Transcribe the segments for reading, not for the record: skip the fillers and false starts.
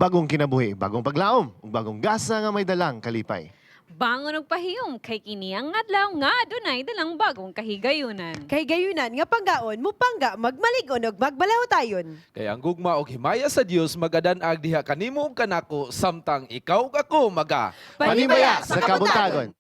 Bagong kinabuhi, bagong paglaom, ug bagong gasa nga may dalang kalipay. Bangon og pahiyom kay kini ang adlaw nga adunay dalang bagong kahigayunan. Kay gayunan nga panggaon, mupangga, magmalig-on ug magbalahutayon. Kay ang gugma og himaya sa Dios magadan-ag diha kanimo ug kanako samtang ikaw ug ako maga Panibaya sa Kabuntagon.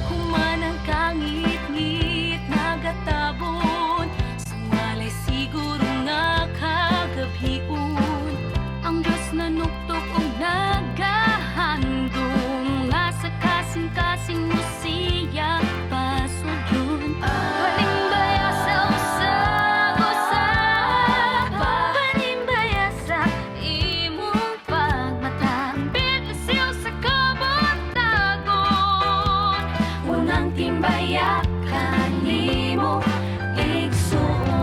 Human ang kangit-ngit nagatabon, sumalay siguro nga kagabhion. Ang Diyos na nuktok og nagahandom nga sa kasing-kasing mo siya pasudlon. Panimbaya sa usag-usa, panimbaya sa imong pagmata, biglasyo sa kabuntagon. Unang timbaya kanimo igsuon.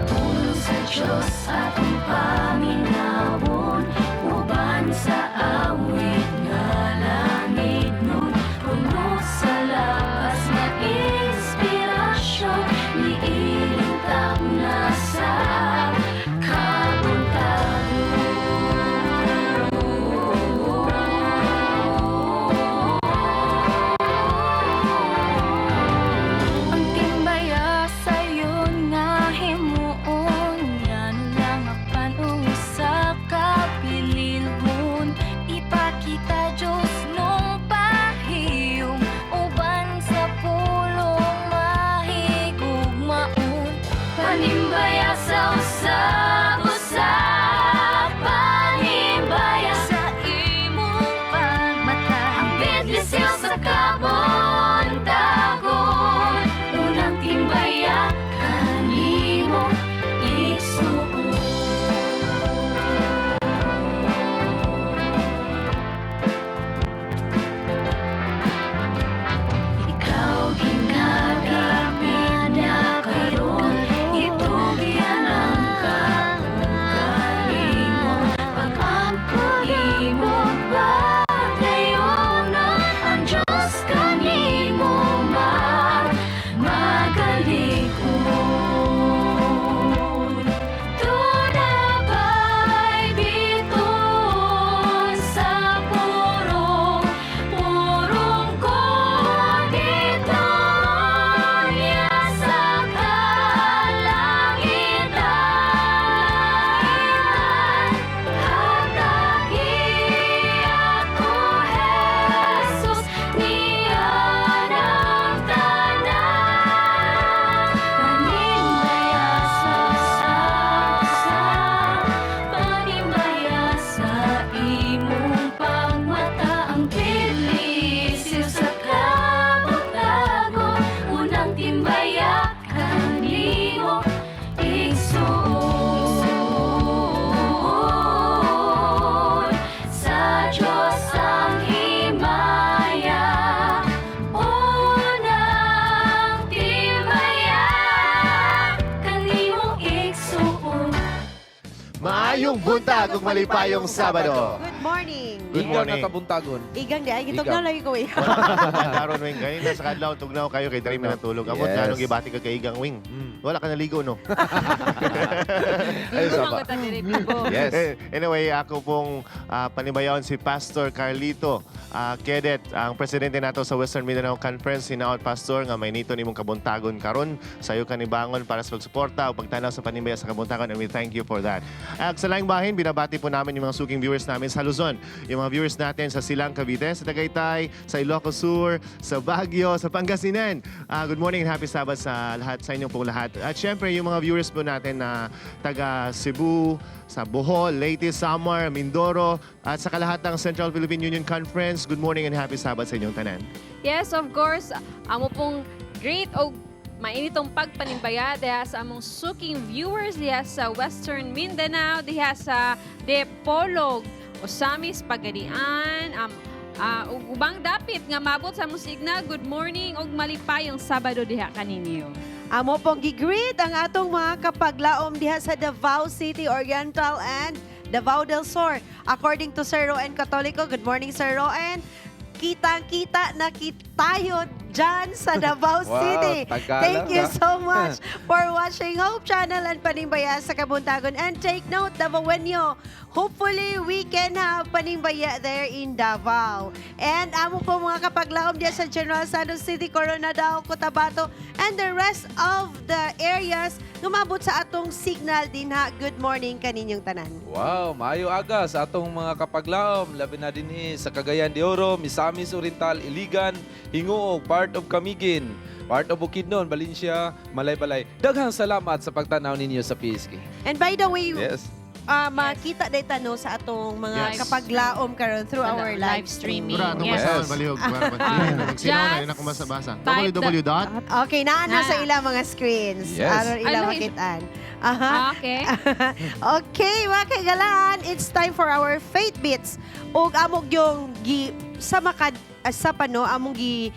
Pulong sa Diyos atong paminawon, uban sa awit nga langit nun, puno sa lapas nga inspirasyon, niilintang na sa kabuntagon. Ang timbaya sayon nga himuon, ngano lang apan usa ka pililhon. Ipakita Diyos nung pahiyom, uban sa pulong mahigugmaon. Panimbaya sa usag-usa, panimbaya sa imong pagmata, ang biglisyo sa kabuntagon. Unang timbaya kanimo igsuon. Ikaw ginagapit na karon, itugyan ang kaugalingon. Pag-ampo imo padayonon, ang Diyos kanimo magalikon. Tunabay biton sa purong, purong ko dito niya sa kalangitan. Hatagi ako, Jesus, niya ng tanan. Panimbaya sa sa, panimbaya sa imong pagmata, ang bilis sa kabutagon. Unang timbaya kanimo igsuon. Sa Diyos ang himaya, unang timbaya kanimo igsuon. Maayong buntag ug malipayong Sabado. Good morning. Good Igang morning. nga kabuntagon. Igang di ay gitugnaw Igang. lagi ko eh. Karon wing ganina sa kadlaw tugnaw kayo kay diri man natulog. Amot Yes. nganong gibati ka kay Igang wing. Wala ka naligo, no? Ay Saba. saba. Yes. Eh, anyway, ako pong panibayaon si Pastor Carlito Kedet, ang presidente nato sa Western Mindanao Conference. Hinaot, Pastor, nga may nito nimong kabuntagon karon. Sayo kanibangon para sa pagsuporta o pagtanaw sa panimbaya sa kabuntagon, and we thank you for that. At sa laing bahin, binabati po namin yung mga suking viewers namin sa Luzon. Yung mga viewers natin sa Silang Cavite, sa Tagaytay, sa Ilocos Sur, sa Baguio, sa Pangasinan. Good morning and happy Sabbath sa lahat, sa inyong pong lahat. At syempre, yung mga viewers po natin na taga Cebu, sa Bohol, Leyte, Samar, Mindoro, at sa kalahatang Central Philippine Union Conference. Good morning and happy Sabbath sa inyong tanan. Yes, of course, amo pong great og mainitong pagpanimbaya diha sa among suking viewers diha sa Western Mindanao, diha sa Depolog, Osamis, Pagadian, Ug ubang dapit nga mabot sa among signal. Good morning ug malipayong Sabado diha kaninyo. Amo pong gi-greet ang atong mga kapaglaom diha sa Davao City Oriental and Davao del Sur. According to Sir Roen Catolico, good morning, Sir Roen. Kitang-kita na tayo dyan sa Davao Wow, City. Tagalog, Thank you ah. so much for watching Hope Channel and Panimbaya sa Kabuntagon. And take note, Davaoenyo, hopefully we can have Panimbaya there in Davao. And amo po mga kapaglaom diyan sa General Santos City, Coronadal, Cotabato, and the rest of the areas lumabot sa atong signal din ha. Good morning kaninyong tanan. Wow, maayo aga sa atong mga kapaglaom, labi na dinhi sa Cagayan de Oro, Misamis Oriental, Iligan, Hinguog, part of Camiguin, part of Bukidnon, Valencia, Malaybalay. Daghang salamat sa pagtanaw ninyo sa PSK. And by the way, Yes. makita day tano sa atong mga kapaglaom karon through Sa our live live streaming. Dura, atong Yes. basahon, balihog. Nagsinaw na, yun ako basa. Type www dot Okay, naa na Na. sa ilang mga screens. Yes. Aron ilang Ano, makitaan. Aha. Okay. Okay, mga kaigalaan, it's time for our Faith Bits. Ug amog yung gi sa makad sa pano among gi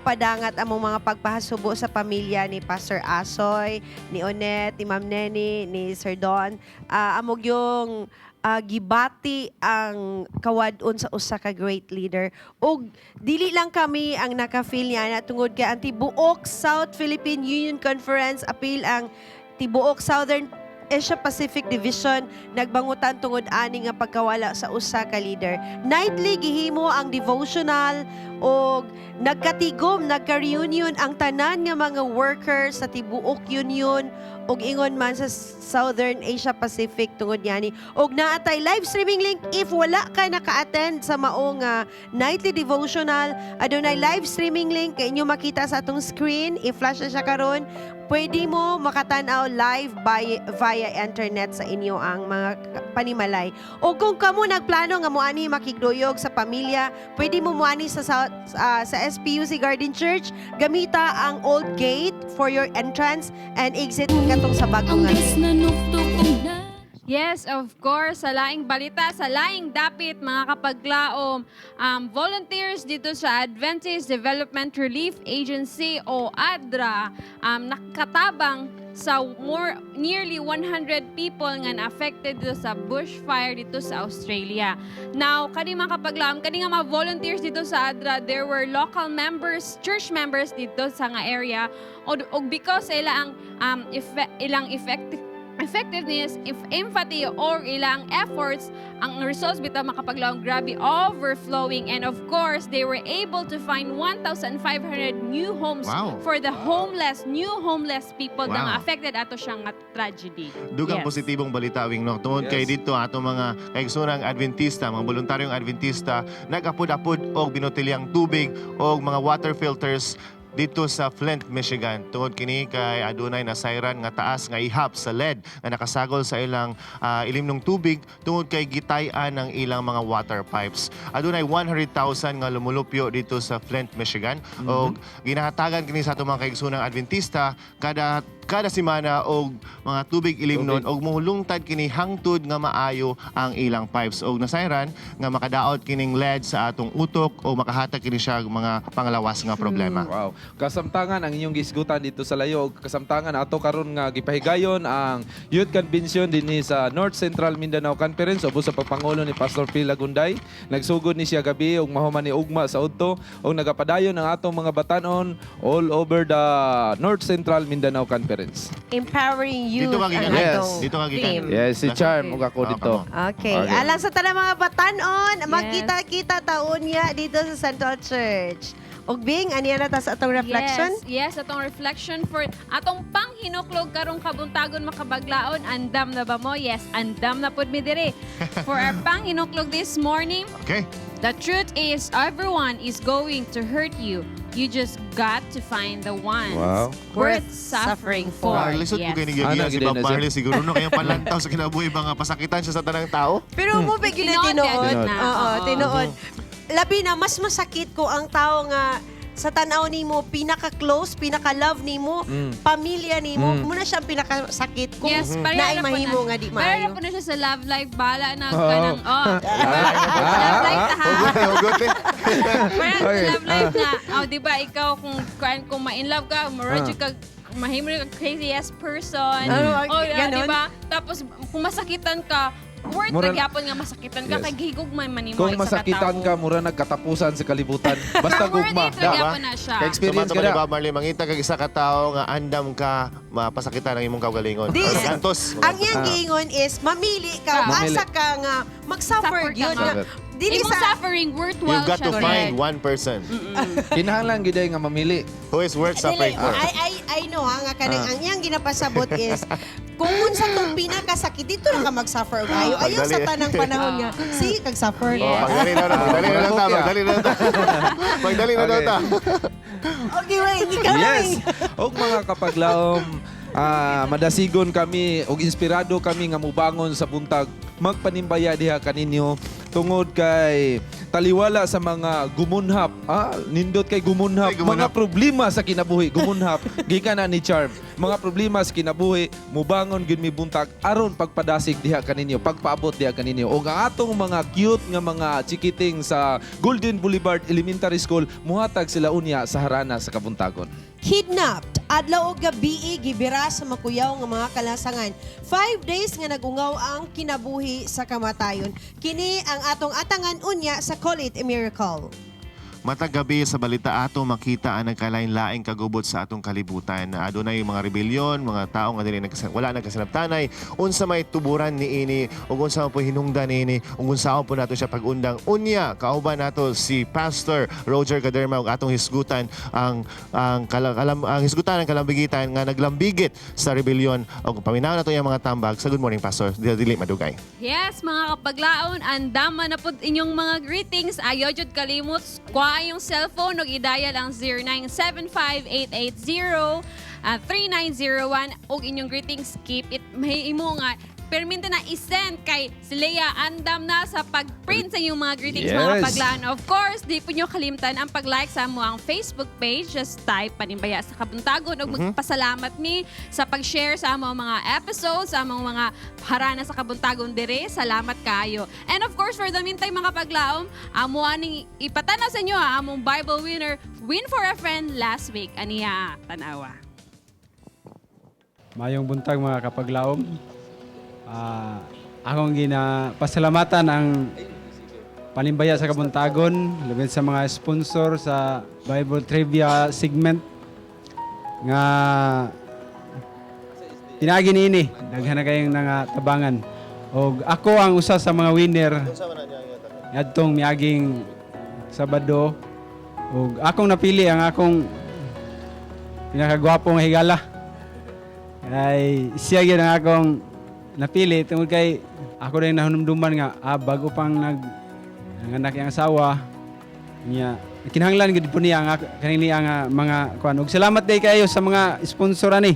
padangat among mga pagpahasubo sa pamilya ni Pastor Asoy, ni Onet, ni Ma'am Neni, ni Sir Don. Amog yung gibati ang kawadon sa usa ka great leader. Ug dili lang kami ang naka-feel niya na tungod kay ang tibuok South Philippine Union Conference apil ang tibuok Southern Asia Pacific Division nagbangutan tungod ani nga pagkawala sa usa ka leader. Nightly gihimo ang devotional og nagkatigom, nagka-reunion ang tanan nga mga workers sa tibuok union ug ingon man sa Southern Asia Pacific tungod yani. Og naatay live streaming link if wala ka naka-attend sa mao nga nightly devotional, adunay live streaming link kay inyo makita sa atong screen, i-flash na siya karon. Pwede mo makatanaw live via internet sa inyo ang mga panimalay. O kung kamo nagplano nga moani makigduyog sa pamilya, pwede mo moani sa SPUC Garden Church, gamita ang old gate for your entrance and exit katong sa bagong Ang nga Diyos gate. na nuktok og na Yes, of course. Sa laing balita, sa laing dapit, mga kapaglaom, volunteers dito sa Adventist Development Relief Agency o ADRA, nakatabang sa more nearly 100 people nga na-affected dito sa bushfire dito sa Australia. Now, kani mga kapaglaom, kani nga mga volunteers dito sa ADRA, there were local members, church members dito sa nga area o because ila ang ilang effectiveness, if empathy, or ilang efforts, ang results bitaw, makapaglaom, grabe, overflowing. And of course, they were able to find 1,500 new homes for the homeless, new homeless people na nga affected ato siyang nga tragedy. Dugang positibong balita, wing no. Tungod kay dito atong mga kaigsoonang Adventista, mga voluntaryong Adventista, nagapod-apod og binotelyang tubig og mga water filters dito sa Flint, Michigan. Tungod kini kay adunay nasayran nga taas nga ihap sa lead nga nakasagol sa ilang ilimnong tubig tungod kay gitay-an ang ilang mga water pipes. Adunay 100,000 nga lumulupyo dito sa Flint, Michigan. Og ginahatagan kini sa atong mga kaigsoonang Adventista kada kada semana og mga tubig ilimnon Tubig. og mohulungtad kini hangtod nga maayo ang ilang pipes og nasayran nga makadaot kining lead sa atong utok o makahatag kini siya og mga panglawas nga problema. Wow. Kasamtangan ang inyong gisgutan dito sa layo ug kasamtangan ato karon nga gipahigayon ang Youth Convention dinhi sa North Central Mindanao Conference ubos sa pagpangulo ni Pastor Phil Lagunday. Nagsugod ni siya gabi ug mahuman ni ugma sa udto ug nagapadayon ang atong mga batanon all over the North Central Mindanao Conference. Empowering youth Dito ka gikan. ang atong Dito ka gikan. theme. Yes, si Charm ug ako Ah, dito. kamo. Okay. Okay. Alang sa tanang mga batanon, magkita-kita taon niya dito sa Central Church. Ug Bing, aniya na ta sa atong reflection? Yes, atong reflection for atong panghinuklog karong kabuntagon, makabaglaon. Andam na ba mo? Yes, andam na pud mi diri. For our panghinuklog this morning, the truth is everyone is going to hurt you. You just got to find the ones worth suffering for. Ah, lisod ko kay Ano, ni si gid Bob na siya? Marley siguro no kayong palantaw sa kinabuhi ba nga pasakitan siya sa tanang tao. Pero mo ba gid Tinuod, tinuod? tinuod na. Oo, tinuod. Labi na mas masakit ko ang tao nga sa tanaw nimo pinaka-close, pinaka-love nimo, pamilya nimo, muna siya ang pinakasakit kung Yes, pareha naay na po mahimo na. nga di Pareha maayo. na po na siya sa love life. Bala na Oo. kanang, oh. Love life ta ha. Hugot eh, hugot eh. Parang love life nga. Oh, di ba ikaw kung ma-in love ka, murag ka mahimo ka crazy ass person. Ano, Oh, yeah, ganon? di ba? Tapos kung masakitan ka, worth ra gyapon nga masakitan ka kay gihigugmay man nimo Kung isa ka masakitan tawo. ka, mura nagkatapusan sa kalibutan. Basta Worth gugma. it ra gyapon na siya. Ka-experience So, ka na. ba, Marley, mangita kag isa ka tawo nga andam ka mapasakitan ang imong kaugalingon. Di, Magantos. ang iyang giingon is mamili ka, Mamili. asa ka nga mag-suffer Suffer ka gyud nga. nga. Dili Imong sa suffering worthwhile You've got siya. to find one person Kinahanglan gid ay nga mamili. who is worth suffering Dili, for. I know ha, nga kanang ang iyang ginapasabot is kung unsa tong pinakasakit dito na ka mag-suffer og ayo. Ayaw sa Pagdali. tanang panahon nga sige kag suffer. Oh, pagdali na daw, pagdali na daw ta, pagdali na daw ta. Pagdali na daw ta. Okay, wait, ikaw na Yes. Og mga kapaglaom, madasigon kami og inspirado kami nga mubangon sa buntag magpanimbaya diha kaninyo tungod kay taliwala sa mga gumunhap, nindot kay gumunhap, Ay, gumunhap. mga problema sa kinabuhi, gumunhap gikan na ni Charm, mga problema sa kinabuhi, mubangon gyud mi buntag aron pagpadasig diha kaninyo, pagpaabot diha kaninyo. Og ang atong mga cute nga mga chikiting sa Golden Boulevard Elementary School, muhatag sila unya sa harana sa kabuntagon. Kidnapped. Adlaw og gabi gibira sa makuyaw nga mga kalasangan. 5 days nga nagungaw ang kinabuhi sa kamatayon. Kini ang atong atangan unya sa Call It a Miracle. Matag gabi sa balita ato makita ang nagkalain-laing kagubot sa atong kalibutan. Adunay mga rebelyon, mga tao nga dili wala nagkasinabtanay, unsa may tuburan niini ug unsa man po hinungdan niini ug unsaon po nato siya pag-undang. Unya kauban nato si Pastor Roger Caderma ug atong hisgutan ang hisgutan ang kalambigitan nga naglambigit sa rebelyon ug paminaw nato iyang mga tambag sa Good Morning Pastor. Dili dili madugay. Yes, mga kapaglaon, andama na pud inyong mga greetings. Ayaw jud kalimot, kuha yung cellphone ug i-dial ang 0975880 3901 ug inyong greetings, keep it mahimo nga perminta na isend kay si Leia andam na sa pag-print sa inyong mga greetings, mga kapaglaon. Of course, di po nyo kalimtan ang pag-like sa among Facebook page. Just type Panimbaya sa Kabuntagon ug magpasalamat mi sa pag-share sa among mga episodes, sa among mga harana sa Kabuntagon dire. Salamat kayo. And of course, for the meantime, mga paglaom, amo aning ipatanaw sa inyo ha, among Bible winner, Win for a Friend last week. Aniya, tanawa. Mayong buntag, mga kapaglaom. Akong ginapasalamatan ang Panimbaya sa Kabuntagon, labi sa mga sponsor sa Bible Trivia segment nga pinaagi niini, daghan na kayong nga tabangan. Og ako ang usa sa mga winner ngadtong miaging Sabado ug akong napili ang akong pinakagwapo nga higala. Ay siya gyud ang akong napili tungod kay ako rin nahunumduman nga bago pang nanganak yang asawa niya, kinahanglan gid po niya ang kaning niya nga mga kuan. Ug salamat day kayo sa mga sponsor ani.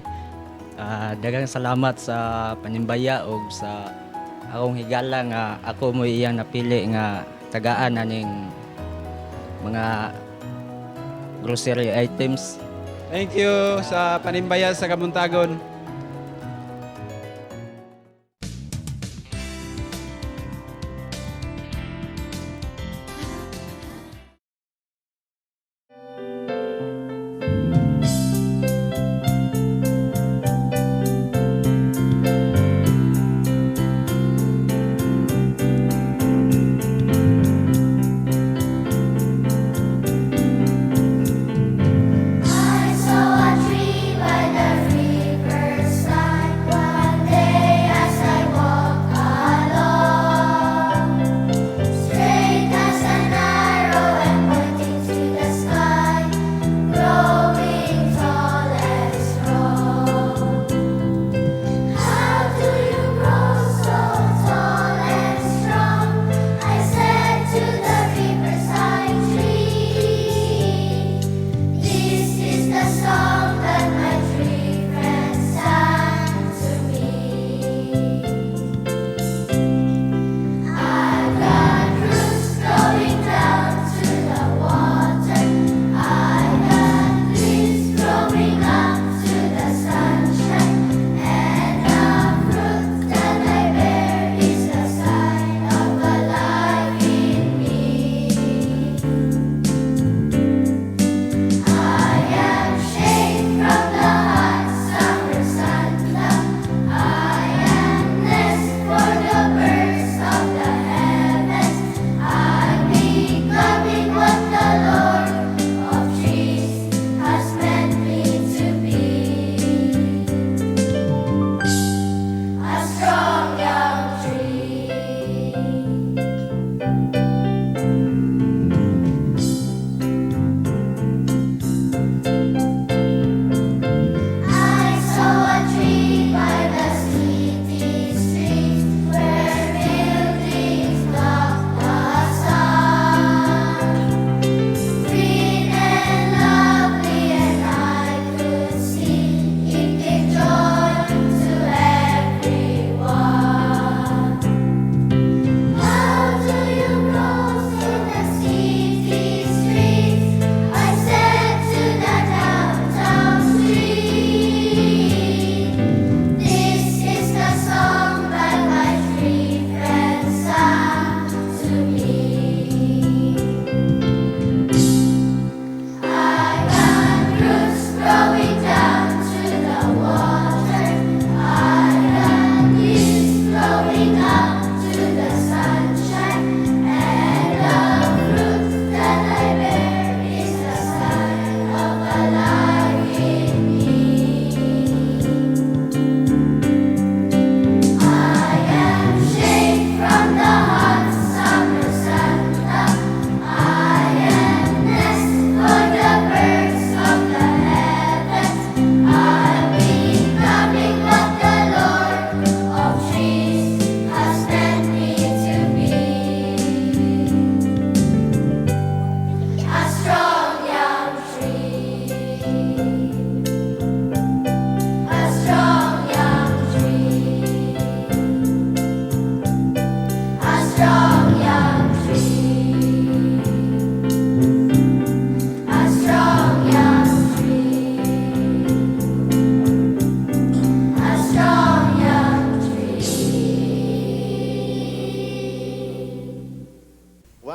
Daghang salamat sa Panimbaya ug sa akong higala nga ako mo iyang napili nga tagaan aning mga grocery items. Thank you sa Panimbaya sa Kabuntagon. I saw a tree by the river.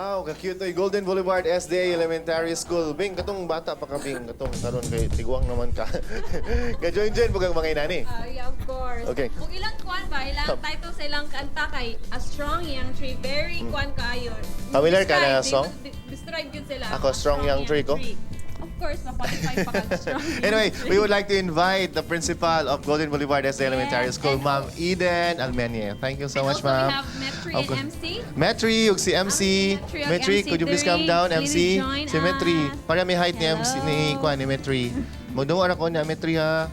Wow, ka-cute oy. Golden Boulevard SDA Elementary School. Bing, katong bata pa ka, Bing. Katong karon kay tiguang naman ka. Ga-join join pug ang mga inani. Ah, yeah, of course. Okay. Kung ilang kwan ba, ilang title sa ilang kanta kay A Strong Young Tree, very kwan kaayo. Familiar ka na Describe, song? Describe yun sila. Ako, Strong Young Tree ko? Of course, na-qualify pa ka Strong Young Anyway, Tree. we would like to invite the principal of Golden Boulevard SDA Elementary Yes, School, and Ma'am Eden Almenie. Thank you so And much, also ma'am. we have Metri Of and course. MC. Metri, ug si MC. Metri ug Metri, MC could you please come three. down, Please MC? join Si Metri. us. Para may height ni MC ni Hello. kuan ni Metri. Magdungo ra ko ni Metri ha.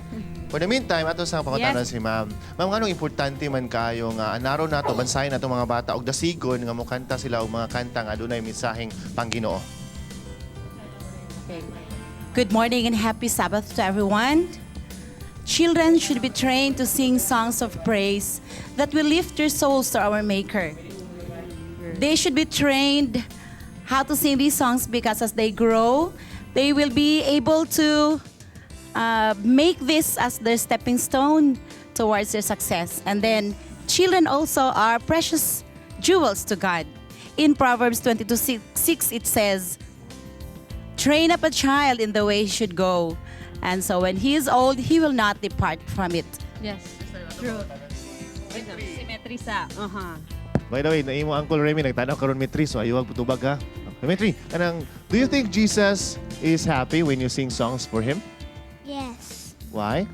For the meantime, ato sa pangutana si ma'am. Ma'am, nganong importante man kayo nga anaro nato bansahin nato mga bata og dasigon nga mokanta sila og mga kanta nga adunay mensaheng pangginoo? Good morning and happy Sabbath to everyone. Children should be trained to sing songs of praise that will lift their souls to our Maker. They should be trained how to sing these songs because as they grow, they will be able to make this as their stepping stone towards their success. And then, children also are precious jewels to God. In Proverbs 22:6, it says, "Train up a child in the way he should go. And so when he is old, he will not depart from it." Yes, true. Si Metri sa. By the way, naimo Uncle Remy nagtanaw karon Metri, so ayaw putubag ha. Metri, kanang do you think Jesus is happy when you sing songs for him? Yes, Why?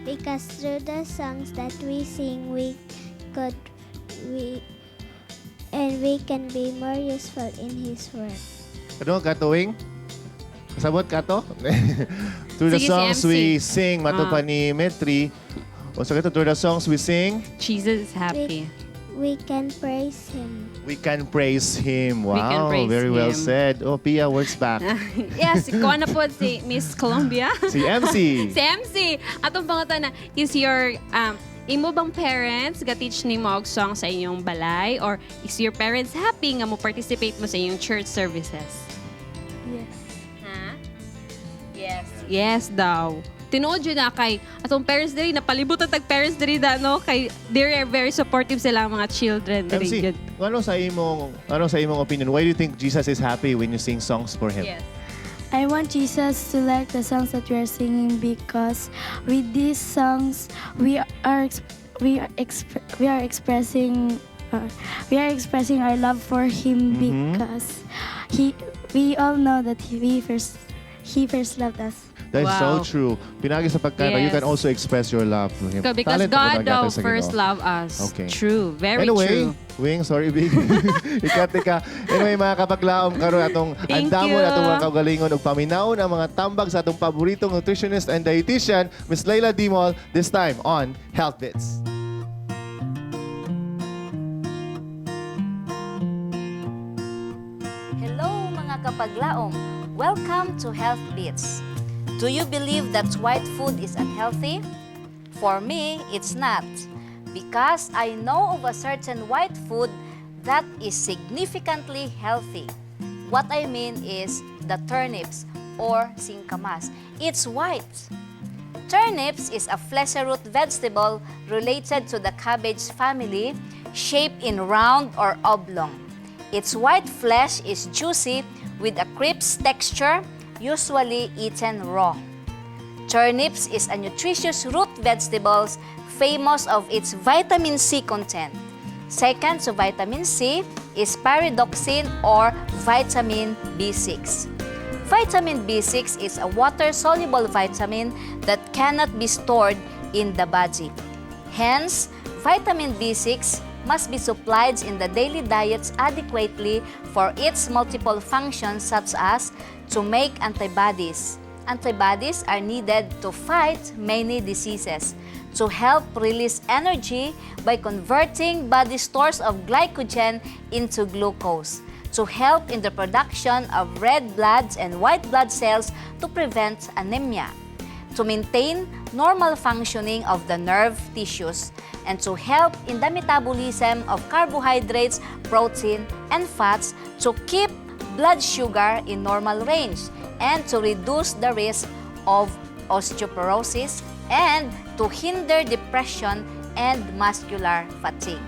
because through the songs that we sing, we could we and we can be more useful in His work. Ano ka tuwing? Kasabot ka to? Through the Sige, si songs MC. we sing, mato pa ni Metri. O sa kato, through the songs we sing, Jesus is happy. We can praise Him. We can praise Him. Wow, We can praise very well Him. said. Oh, Pia, words back. Yes, kuha na po si Miss Columbia. Si MC. Si MC, atong pangutana, is your imo bang parents ga-teach nimo og song sa inyong balay or is your parents happy nga mo participate mo sa inyong church services? Yes. Ha? Yes. Yes daw. Tinuod yun na kay atong parents diri napalibutan tag parents diri da no kay they are very supportive sila ang mga children diri. MC, Yun. ano sa imong opinion? Why do you think Jesus is happy when you sing songs for Him? Yes. I want Jesus to like the songs that we are singing because with these songs we are expressing our love for Him because he we all know that he first loved us. That is so Wow. true. Pinagi sa pagkanta, you can also express your love to Him. Because Talent ako God naghatag daw sa first Ginoo. love us. Okay. True. Very Anyway, true. Wing, sorry, Big. Ikat ka. Anyway, mga kapaglaom karon atong Thank andamon you. atong mga kaugalingon ug paminawon ang mga tambag sa atong paboritong nutritionist and dietitian, Miss Leila Dimol, this time on Health Bits. Hello, mga kapaglaom! Welcome to Health Beats. Do you believe that white food is unhealthy? For me, it's not. Because I know of a certain white food that is significantly healthy. What I mean is the turnips or singkamas. It's white. Turnips is a fleshy root vegetable related to the cabbage family, shaped in round or oblong. Its white flesh is juicy with a crisp texture, usually eaten raw. Turnips is a nutritious root vegetable famous of its vitamin C content. Second to vitamin C is pyridoxine or vitamin B6. Vitamin B6 is a water-soluble vitamin that cannot be stored in the body. Hence, vitamin B6 must be supplied in the daily diets adequately for its multiple functions, such as to make antibodies. Antibodies are needed to fight many diseases, to help release energy by converting body stores of glycogen into glucose, to help in the production of red blood and white blood cells to prevent anemia, to maintain normal functioning of the nerve tissues, and to help in the metabolism of carbohydrates, protein, and fats to keep blood sugar in normal range and to reduce the risk of osteoporosis and to hinder depression and muscular fatigue.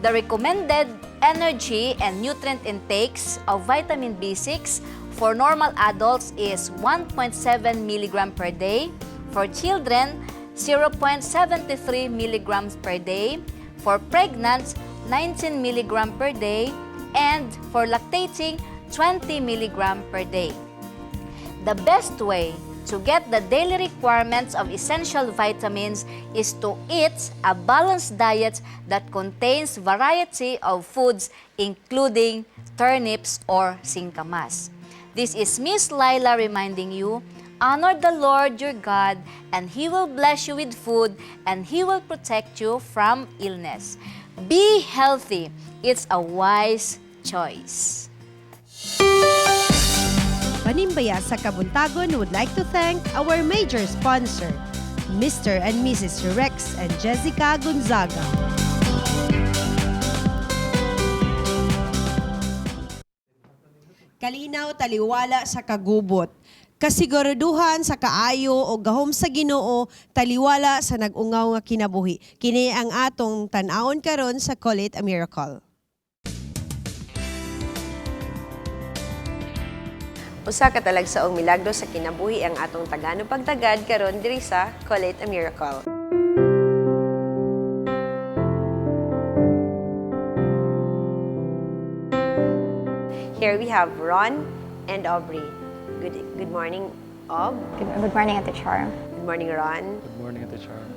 The recommended Energy and nutrient intakes of vitamin B6 for normal adults is 1.7 milligram per day, for children 0.73 milligrams per day, for pregnant 19 milligram per day, and for lactating 20 milligram per day. The best way to get the daily requirements of essential vitamins is to eat a balanced diet that contains variety of foods, including turnips or singkamas. This is Miss Laila reminding you, honor the Lord your God, and He will bless you with food and He will protect you from illness. Be healthy. It's a wise choice. Panimbaya sa Kabuntagon would like to thank our major sponsor, Mr. and Mrs. Rex and Jessica Gonzaga. Kalinaw taliwala sa kagubot. Kasiguraduhan sa kaayo o gahom sa Ginoo taliwala sa nag-ungaw nga kinabuhi. Kini ang atong tan-awon karon sa Call It a Miracle. Usa ka talagsaong milagro sa kinabuhi ang atong tagano pagtagad karon diri sa Call It a Miracle. Here we have Ron and Aubrey. Good morning, Aub. Good morning, Ate Charm. Good morning, Ron. Good morning, Ate Charm.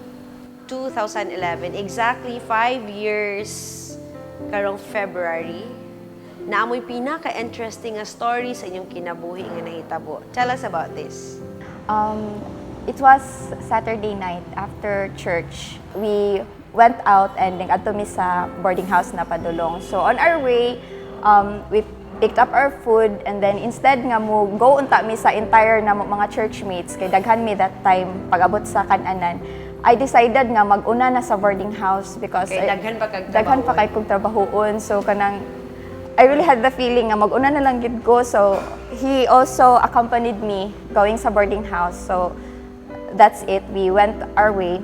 2011, exactly 5 years karong February, naamoy pinaka-interesting nga story sa inyong kinabuhi nga nahitabo. Tell us about this. It was Saturday night after church. We went out and nag-adto mi sa boarding house na padulong. So on our way, we picked up our food and then instead nga mo go unta mi sa entire na mga churchmates kay daghan mi that time pag-abot sa kananan. I decided nga mag-una na sa boarding house because Kay daghan pa kag daghan pa kay kog trabahoon. So kanang I really had the feeling nga mag-una na lang gid ko. So he also accompanied me going sa boarding house. So that's it. We went our way.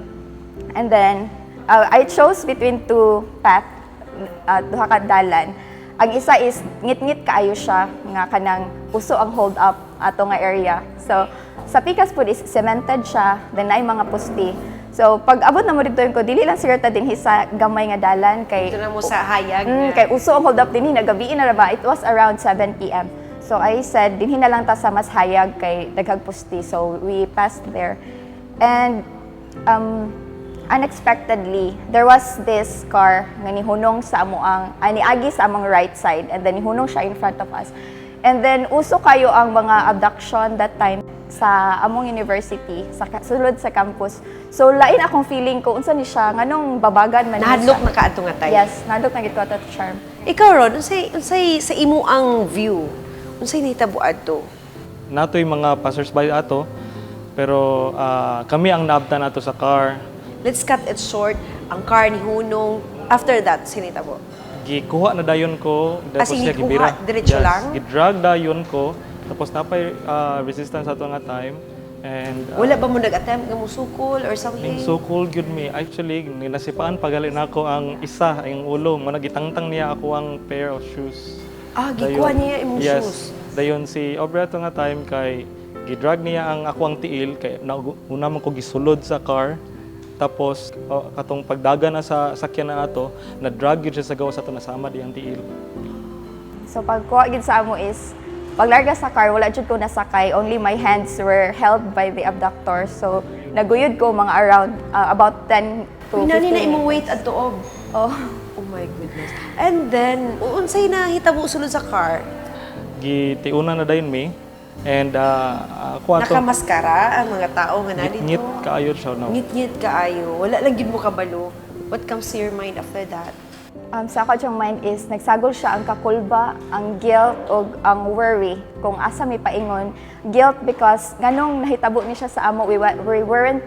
And then I chose between two path, duha ka dalan. Ang isa is ngit-ngit kaayo siya nga kanang uso ang hold up ato nga area. So sa pikas pod is cemented siya, then naay mga poste. So pag abot na mo dito ko, dili lang siguro ta dinhi sa gamay nga dalan kay Dito na mo sa hayag. Kay uso ang hold up dinhi, nagabi na ra ba? It was around 7 p.m. So I said dinhi na lang ta sa mas hayag kay daghag poste. So we passed there. And unexpectedly, there was this car nga nihunong sa amo ang niagi sa among right side and then nihunong siya in front of us. And then uso kayo ang mga abduction that time sa among university, sa sulod sa campus. So lain akong feeling ko unsa ni siya, nganong babagan man ni Nahadlok siya. na ka ato nga time. Yes, nahadlok na gid ko ato, Charm. Ikaw, Ron, unsay sa imo ang view? Unsay nahitabo adto? Natoy mga passersby ato, pero kami ang naabtan nato sa car. Let's cut it short. Ang car ni hunong. After that, sinitabo. Gikuha na dayon ko, As tapos in, siya gikuha, gibira. diretso Yes, lang? Gidrag dayon ko, tapos napay resistance ato nga time. And Wala ba mo nag-attempt nga musukol or something? Ning sukol gyud mi. Actually, ninasipaan pagali nako ang isa, ang ulo. Mo nagitangtang niya ako ang pair of shoes. Ah, gikuha niya imong yes, shoes. Dayon si Aubrey ato nga time kay gidrag niya ang ako ang tiil kay una man ko gisulod sa car. Tapos oh, katong pagdaga na sa sakyan na ato, na drag gyud siya sa gawas ato, nasama diyang tiil. So pagkuha gid sa amo is paglarga sa car, wala jud ko nasakay, only my hands were held by the abductor. So naguyod ko mga around about 10 to Uy, nani 15 na imong minutes. weight adto, Ob. Oh. Oh my goodness. And then, unsay nahitabo sulod sa car? Gitiunan na dayon mi and ako ato Nakamaskara ang mga tao nga naa ngit dito. kaayo siya no. Ngit-ngit kaayo. Wala lang gid mo kabalo. What comes to your mind after that? Sa ako siyang mind is nagsagol siya ang kakulba, ang guilt ug ang worry kung asa may paingon. Guilt because nganong nahitabo ni siya sa amo, we weren't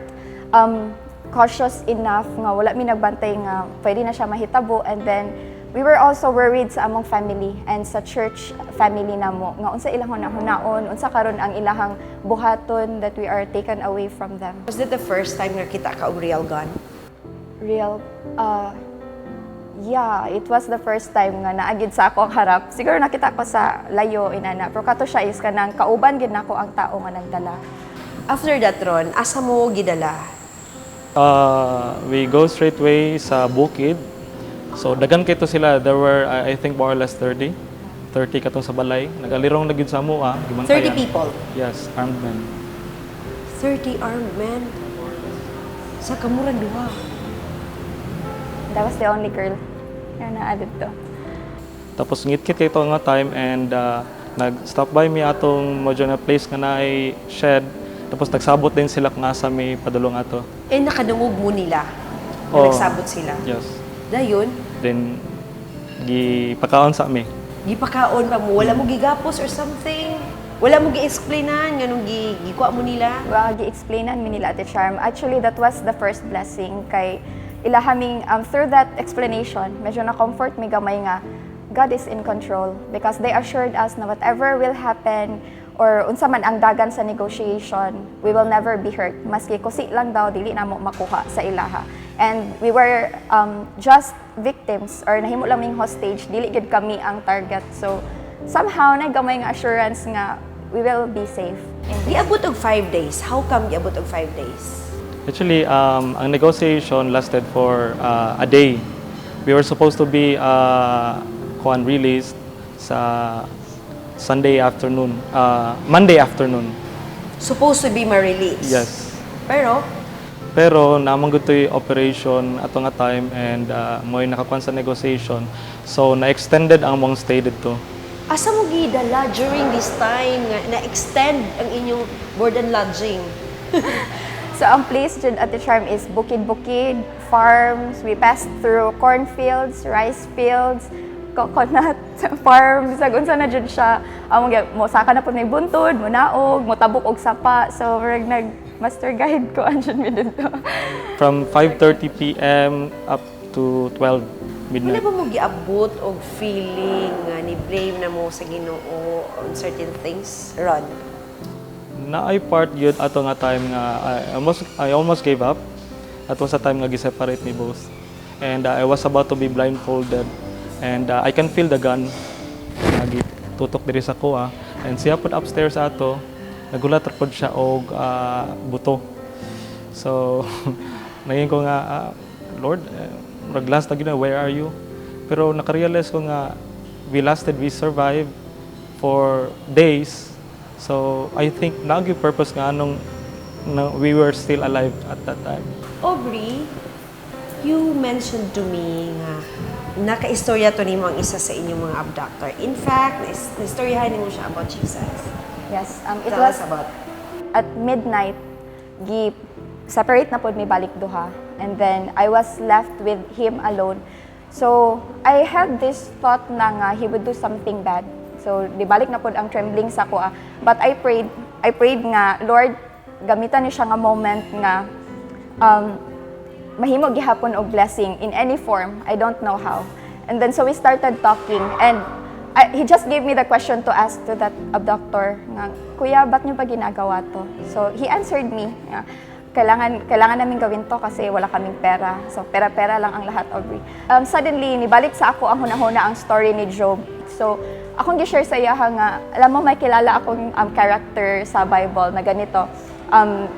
cautious enough nga wala mi nagbantay nga pwede na siya mahitabo, and then we were also worried sa among family and sa church family namo nga unsa ilang hunahunaon, unsa karon ang ilahang buhaton that we are taken away from them. Was that the first time nga kita ka og real gun? Real Yeah, it was the first time nga naa gyud sa akong harap. Siguro nakita ko sa layo inana. Pero kato siya is kanang kauban gyud nako ang tao nga nagdala. After that, Ron, asa mo gidala? We go straight way sa bukid. So daghan kaayo to sila. There were I think more or less 30. 30 katong sa balay. Nagalirong na gyud sa amoa, gibantayan. 30 people? Yes, armed men. 30 armed men? Sa kamurang duha. That was the only girl nga naa didto. Tapos ngitngit kaayo to nga time and nag-stop by mi atong medyo na place nga naay shed. Tapos nagsabot din sila kung asa mi padulong ato. Eh, nakadungog mo nila na Oo. nagsabot sila? Yes. Dayon? Then gipakaon sa mi. Gipakaon pa mo, wala mo gigapos or something? Wala mo gi-explainan nganong gikuha mo nila? Well, gi-explainan mi nila, Ate Charm. Actually, that was the first blessing kay ilahaming through that explanation, medyo na-comfort mi gamay nga God is in control because they assured us na whatever will happen or unsa man ang dagan sa negotiation, we will never be hurt. Maski kusi lang daw, dili namo makuha sa ilaha. And we were just victims or nahimo lang ming hostage, dili gyud kami ang target. So somehow nagamay nga assurance nga we will be safe. Giabot og 5 days. How come giabot og 5 days? Actually, ang negotiation lasted for a day. We were supposed to be kuan released sa Sunday afternoon, Monday afternoon. Supposed to be ma-release? Yes. Pero? Pero naa man gud to'y operation ato nga time and mo'y nakakuan sa negotiation. So na-extended ang among stay didto. Asa mo gidala during this time nga na-extend ang inyong board and lodging? So ang place dyan, Ate Charm, is bukid-bukid, farms. We passed through cornfields, rice fields, coconut farms, ug unsa na jud siya. Among mo saka na pud may buntod, mo naog, mo tabok og sapa. So murag nag master guide ko jud mi didto. From 5:30 p.m. up to 12 Wala midnight. ba mo giabot og feeling nga ni blame na mo sa Ginoo on certain things, Ron? Naay part yun ato nga time nga I almost gave up. Ato sa time nga gi-separate mi both. And I was about to be blindfolded and I can feel the gun nga gitutok diri sa kuha and siya pud upstairs ato nagulat ra pud siya og buto. So naging ko nga, "Ah, Lord, eh, murag last na gyud na, where are you?" Pero nakarealize ko nga we lasted, we survived for days. So I think naa gyud purpose nga anong na we were still alive at that time. Aubrey, you mentioned to me nga nakaistorya to nimo ang isa sa inyong mga abductor. In fact, naistoryahan nimo siya about Jesus. Yes, it Tell was us about at midnight, gi separate na pod mi balik duha. And then I was left with him alone. So I had this thought na nga he would do something bad. So di balik na pod ang trembling sa ko. But I prayed nga, "Lord, gamitan ni siya nga moment nga mahimo gihapon og blessing in any form. I don't know how." And then so we started talking and he just gave me the question to ask to that abductor nga, "Kuya, ba't niyo ba ginagawa to?" So he answered me nga, Kailangan namin gawin to kasi wala kaming pera. So pera-pera lang ang lahat, Aubrey." Suddenly, nibalik sa ako ang hunahuna ang story ni Job. So akong gi-share sa iya nga, "Alam mo, may kilala akong character sa Bible na ganito."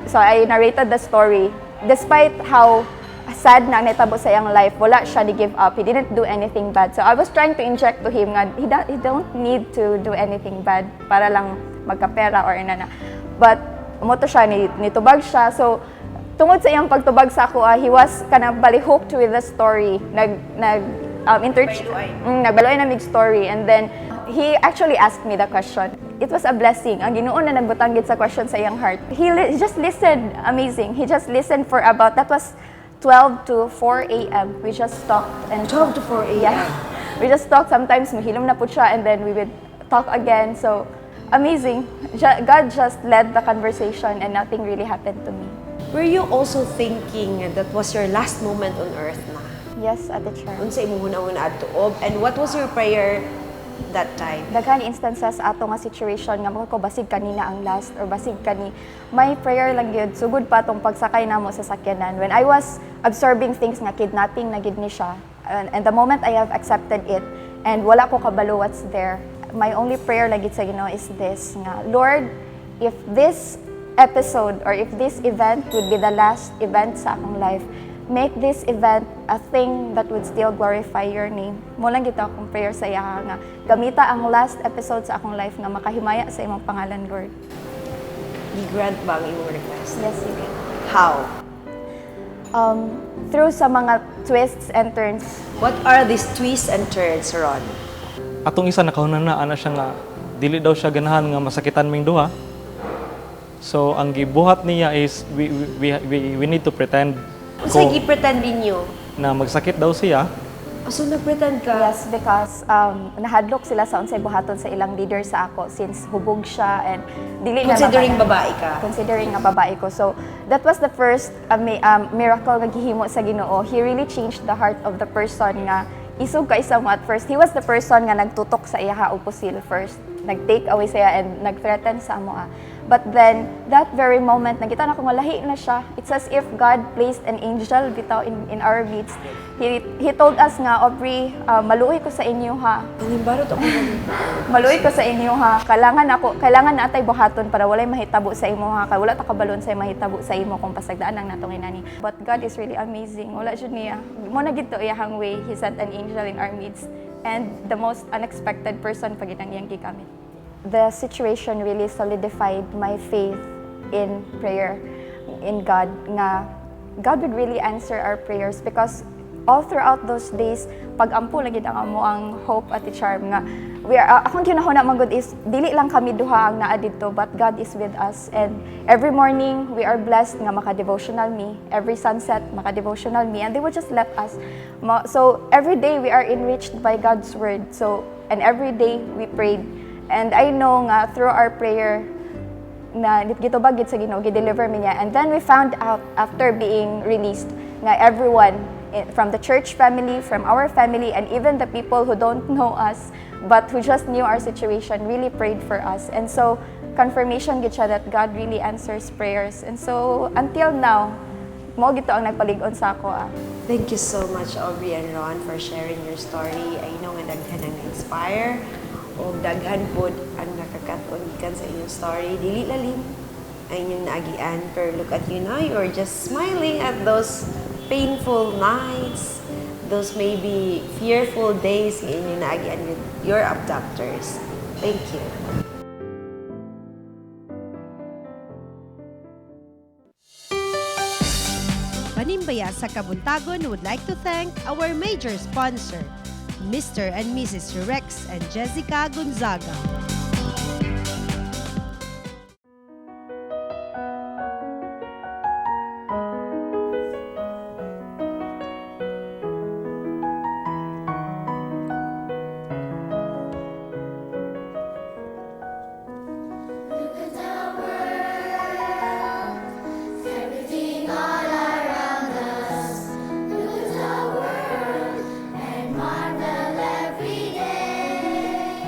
So I narrated the story. Despite how sad na ang nahitabo sa iyang life, wala siya ni give up. He didn't do anything bad. So I was trying to inject to him nga he don't need to do anything bad para lang magkapera or inana. But mao to siya, nitubag siya. So tungod sa iyang pagtubag sa ako, he was kanang bali hooked with the story. Nag nag inter Nagbaluay na mig story and then he actually asked me the question. It was a blessing. Ang Ginoo na nagbutang gid sa question sa iyang heart. He just listened. Amazing. He just listened for about, that was 12 to 4 a.m. We just talked and 12 to 4 a.m. Yeah. We just talked. Sometimes mahilom na po siya and then we would talk again. So amazing. God just led the conversation and nothing really happened to me. Were you also thinking that was your last moment on earth na? Yes, Ate Char. Unsa imong hunahuna adto ob and what was your prayer that time? Daghan instances ato nga situation nga ko basig kanina ang last or basig kani. My prayer lang gyud sugod pa tong pagsakay namo sa sakyanan, when I was absorbing things nga kidnapping na gid ni siya. And the moment I have accepted it, and wala ko kabalo what's there, my only prayer lagi sa Ginoo is this, nga, "Lord, if this episode or if this event would be the last event sa akong life, make this event a thing that would still glorify your name." Mao lang gyud to akong prayer sa iya nga gamita ang last episode sa akong life nga makahimaya sa imong pangalan, Lord. Gi-grant ba ang imong request? Yes, you can. How? Through sa mga twists and turns. What are these twists and turns, Ron? Atong isa nakahuna na ana siya nga dili daw siya ganahan nga masakitan ming duha. So ang gibuhat niya is we need to pretend Unsay kung gi-pretend ninyo? Na magsakit daw siya. Oh, so nag-pretend ka? Yes, because nahadlok sila sa unsay buhaton sa ilang leader sa ako since hubog siya and dili na Considering babae ka? Considering nga babae ko. So that was the first miracle nga gihimo sa Ginoo. He really changed the heart of the person nga isog ka isa mo at first. He was the person nga nagtutok sa iyaha og pusil first. Nag-take away siya and nag-threaten sa amo ah. But then, that very moment, nakita na ko nga lahi na siya. It's as if God placed an angel bitaw in our midst. He told us nga, "Aubrey, maluoy ko sa inyo ha. Panimbarot ako. Maluoy ko sa inyo ha. Kailangan natay buhaton para walay mahitabo sa imo ha. Kay wala ta kabalon sa mahitabo sa imo kung pasagdaan lang natong inani." But God is really amazing. Wala jud niya. Mao na gyud to iyahang way. He sent an angel in our midst. And the most unexpected person pa gyud ang iyang gigamit. The situation really solidified my faith in prayer, in God, nga God would really answer our prayers because all throughout those days, pag-ampo lagi ang amo ang hope at charm nga we are, akong ginahuna man gud is dili lang kami duha ang naa didto, but God is with us. And every morning we are blessed nga maka-devotional me, every sunset maka-devotional me, and they would just let us. So every day we are enriched by God's word. So and every day we prayed, and I know nga through our prayer na gitubag gid sa Ginoo, gi-deliver mi niya. And then we found out after being released nga everyone from the church family, from our family, and even the people who don't know us but who just knew our situation really prayed for us. And so confirmation gid siya that God really answers prayers. And so until now, mao gyud to ang nagpalig-on sa ako ah. Thank you so much, Aubrey and Ron, for sharing your story. I know nga daghan ang na-inspire o daghan pod ang nakakaton gikan sa inyong story. Dili lalim ang inyong naagian, pero look at you now, you're just smiling at those painful nights, those maybe fearful days nga inyong naagian with your abductors. Thank you. Panimbaya sa Kabuntagon would like to thank our major sponsor, Mr. and Mrs. Rex and Jessica Gonzaga. Look at the world, everything all around us. Look at the world and marvel every day.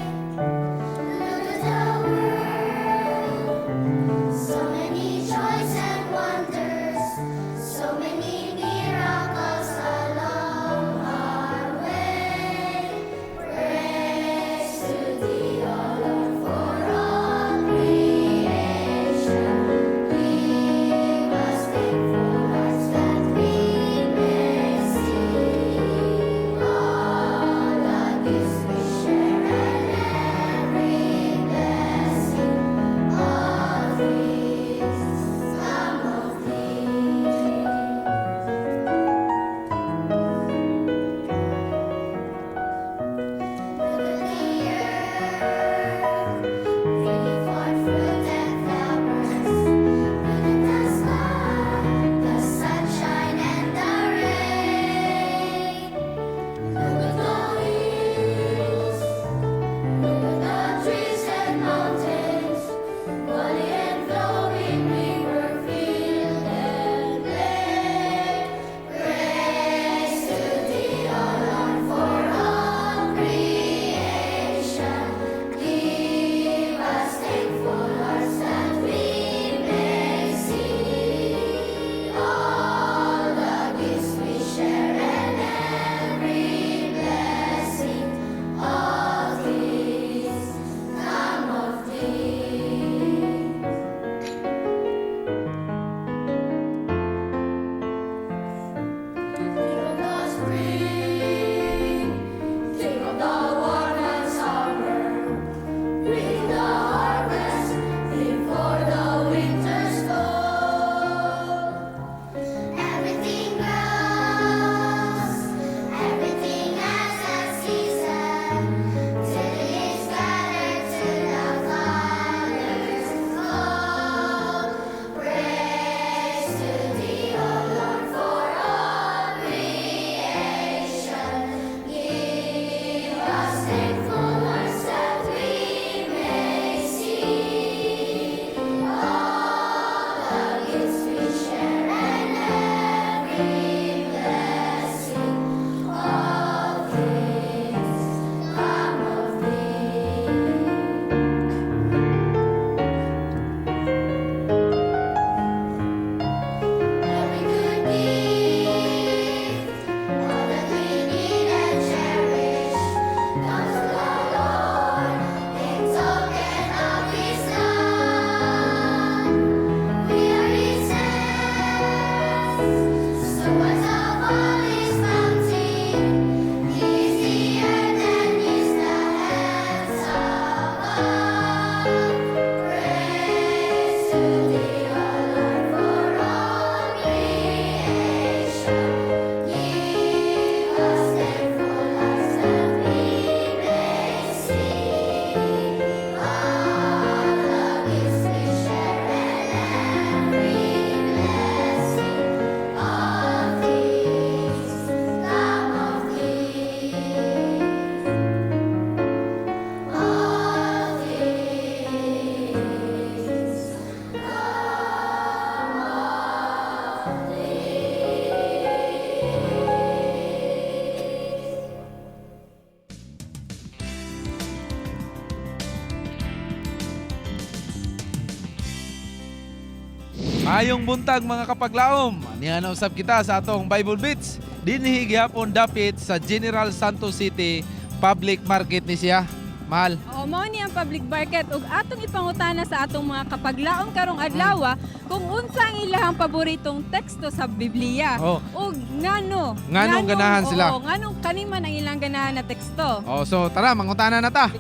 Maayong buntag, mga kapaglaom. Niya na usab kita sa atong Bible Beats. Dinhi gihapon dapit sa General Santos City Public Market ni siya. Mahal. Oo, mao ni ang public market ug atong ipangutana sa atong mga kapaglaom karong adlaw kung unsa ang ilahang paboritong teksto sa Biblia. Oh. Ug ngano? Nganong ganahan sila? Oo, nganong kani man ang ilang ganahan na teksto. Oh, so tara, mangutana na ta.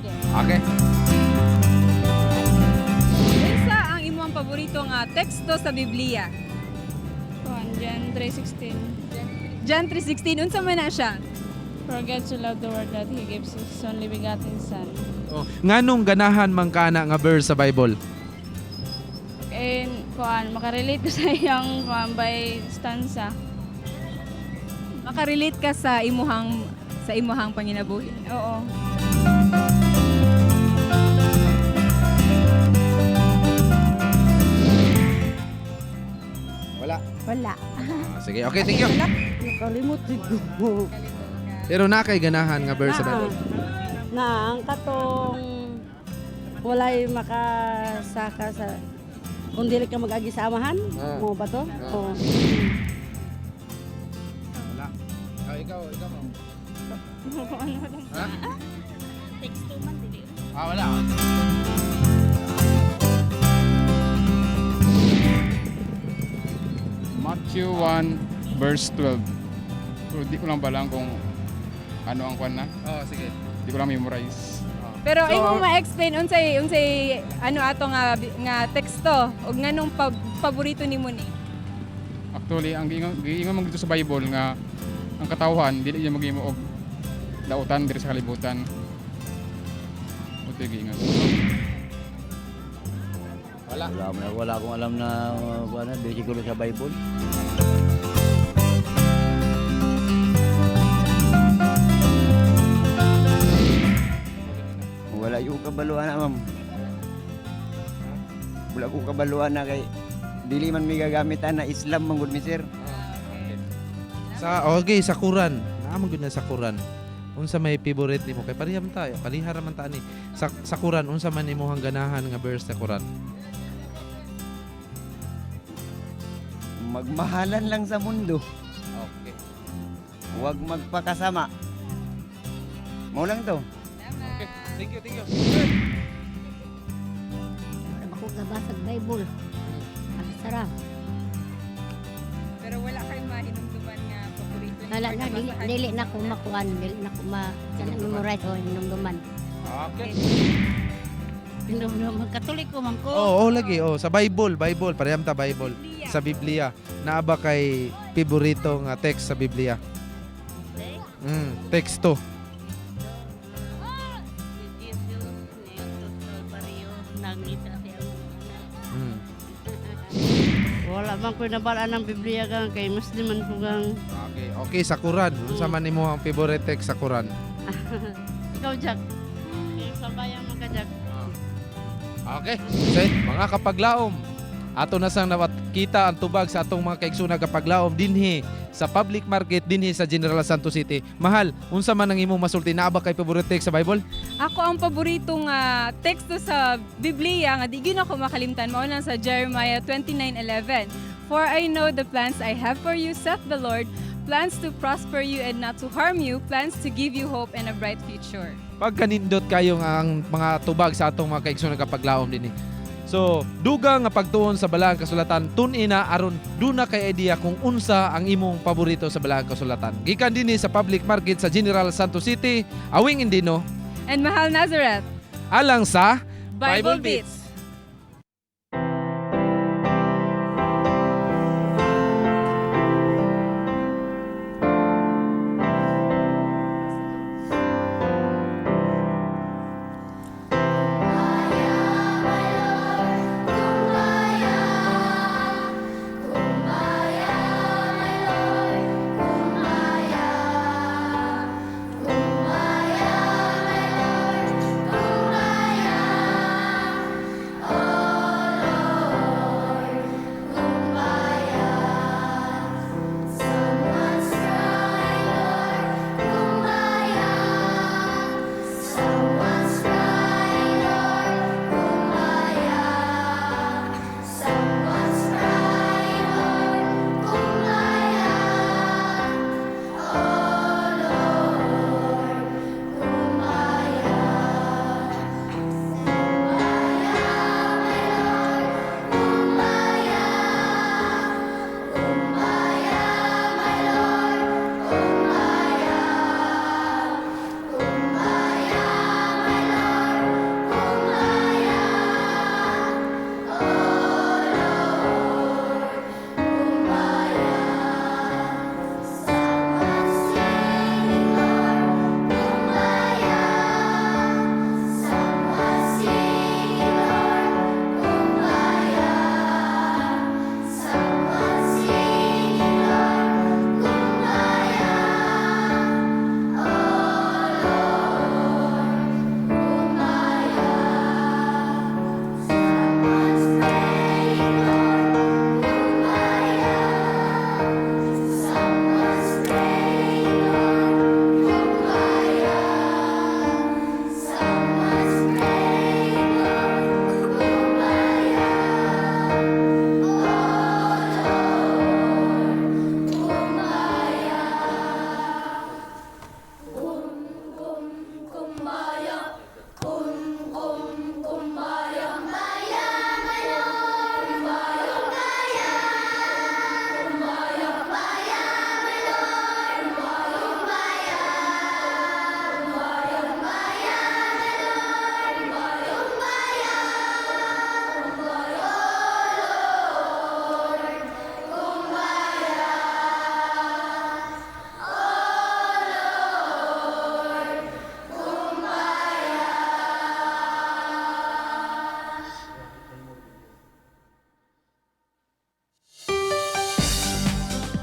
Okay. Unsa ang imong paborito nga teksto sa Biblia? Kuan, John 3:16. John 3:16, unsa man na siya? For God so loved the world that He gives His only begotten Son. Oh, nganong ganahan man kana nga verse sa Bible? And kuan, makarelate ko sa iyang kuan by stanza. Makarelate ka sa imuhang panginabuhi. Oo. Wala. Wala. Ah, sige, okay, thank you. Nakalimot ko. Pero na kay ganahan nga verse sa Bible. Na ang katong walay makasaka sa kung dili ka mag-agi sa amahan, mo ba to? Oo. Wala. Oh, ikaw, ikaw mo. Ha? Teksto man dili. Ah, wala. Matthew 1 verse 12. Pero di ko lang balang kung ano ang kwan na. Oh, sige. Di ko lang memorize. Pero So, imo ma-explain unsay ano ato nga teksto ug nganong paborito nimo ni? Actually, ang giingon man dito sa Bible nga ang katawhan dili niya maghimo og lautan diri sa kalibutan. Ito giingon. Wala. Wala, wala akong alam na ano, bersikulo sa Bible. Wala yung kabaluan na, ma'am. Wala ko kabaluan na kay dili man mi gagamitan na Islam man gud mi, sir. Sa okay, sa Quran. Naa man gud na sa Quran. Unsa may favorite nimo kay pareha man tayo, pareha ra man ta ani. Sa Quran, unsa man imong ganahan nga verse sa Quran? Magmahalan lang sa mundo. Okay. Huwag magpakasama. Mao lang to. Okay. Thank you, thank you. Ako gabasag Bible. Ang sarap. Pero wala kay mahinumduman nga paborito nimo Wala or na, dili, nabasahan dili nimo? na ko makuan, dili na ko ma memorize o hinumduman. Okay. Hinumduman, Katoliko man ko. Oo, oh, lagi. Oh, sa Bible, Bible, pareham ta Bible. Sa Biblia. Naa ba kay paborito nga text sa Biblia? Teksto. Nangita siya. Wala man ko nabalaan ng Biblia gang kay Muslim man ko gang. Okay, sa Quran. Unsa man imo ang favorite text sa Quran? Ikaw, Jack. Sa bayan mo ka, Jack. Okay. So, mga kapaglaom, ato na sang kita ang tubag sa atong mga kaigsoon kapaglaom dinhi sa public market dinhi sa General Santos City. Mahal, unsa man ang imong masulti, naa ba kay favorite text sa Bible? Ako ang paborito nga teksto sa Biblia nga di gyud ako makalimtan mao nang sa Jeremiah 29:11. "For I know the plans I have for you, saith the Lord, plans to prosper you and not to harm you, plans to give you hope and a bright future." Pagkanindot kayo nga ang mga tubag sa atong mga kaigsoon kapaglaom dinhi. So, dugang nga pagtuon sa Balaang Kasulatan, tun-ina aron duna kay idea kung unsa ang imong paborito sa Balaang Kasulatan. Gikan dinhi sa public market sa General Santos City, Awing Indino And Mahal Nazareth, alang sa Bible Beats. Kumbaya,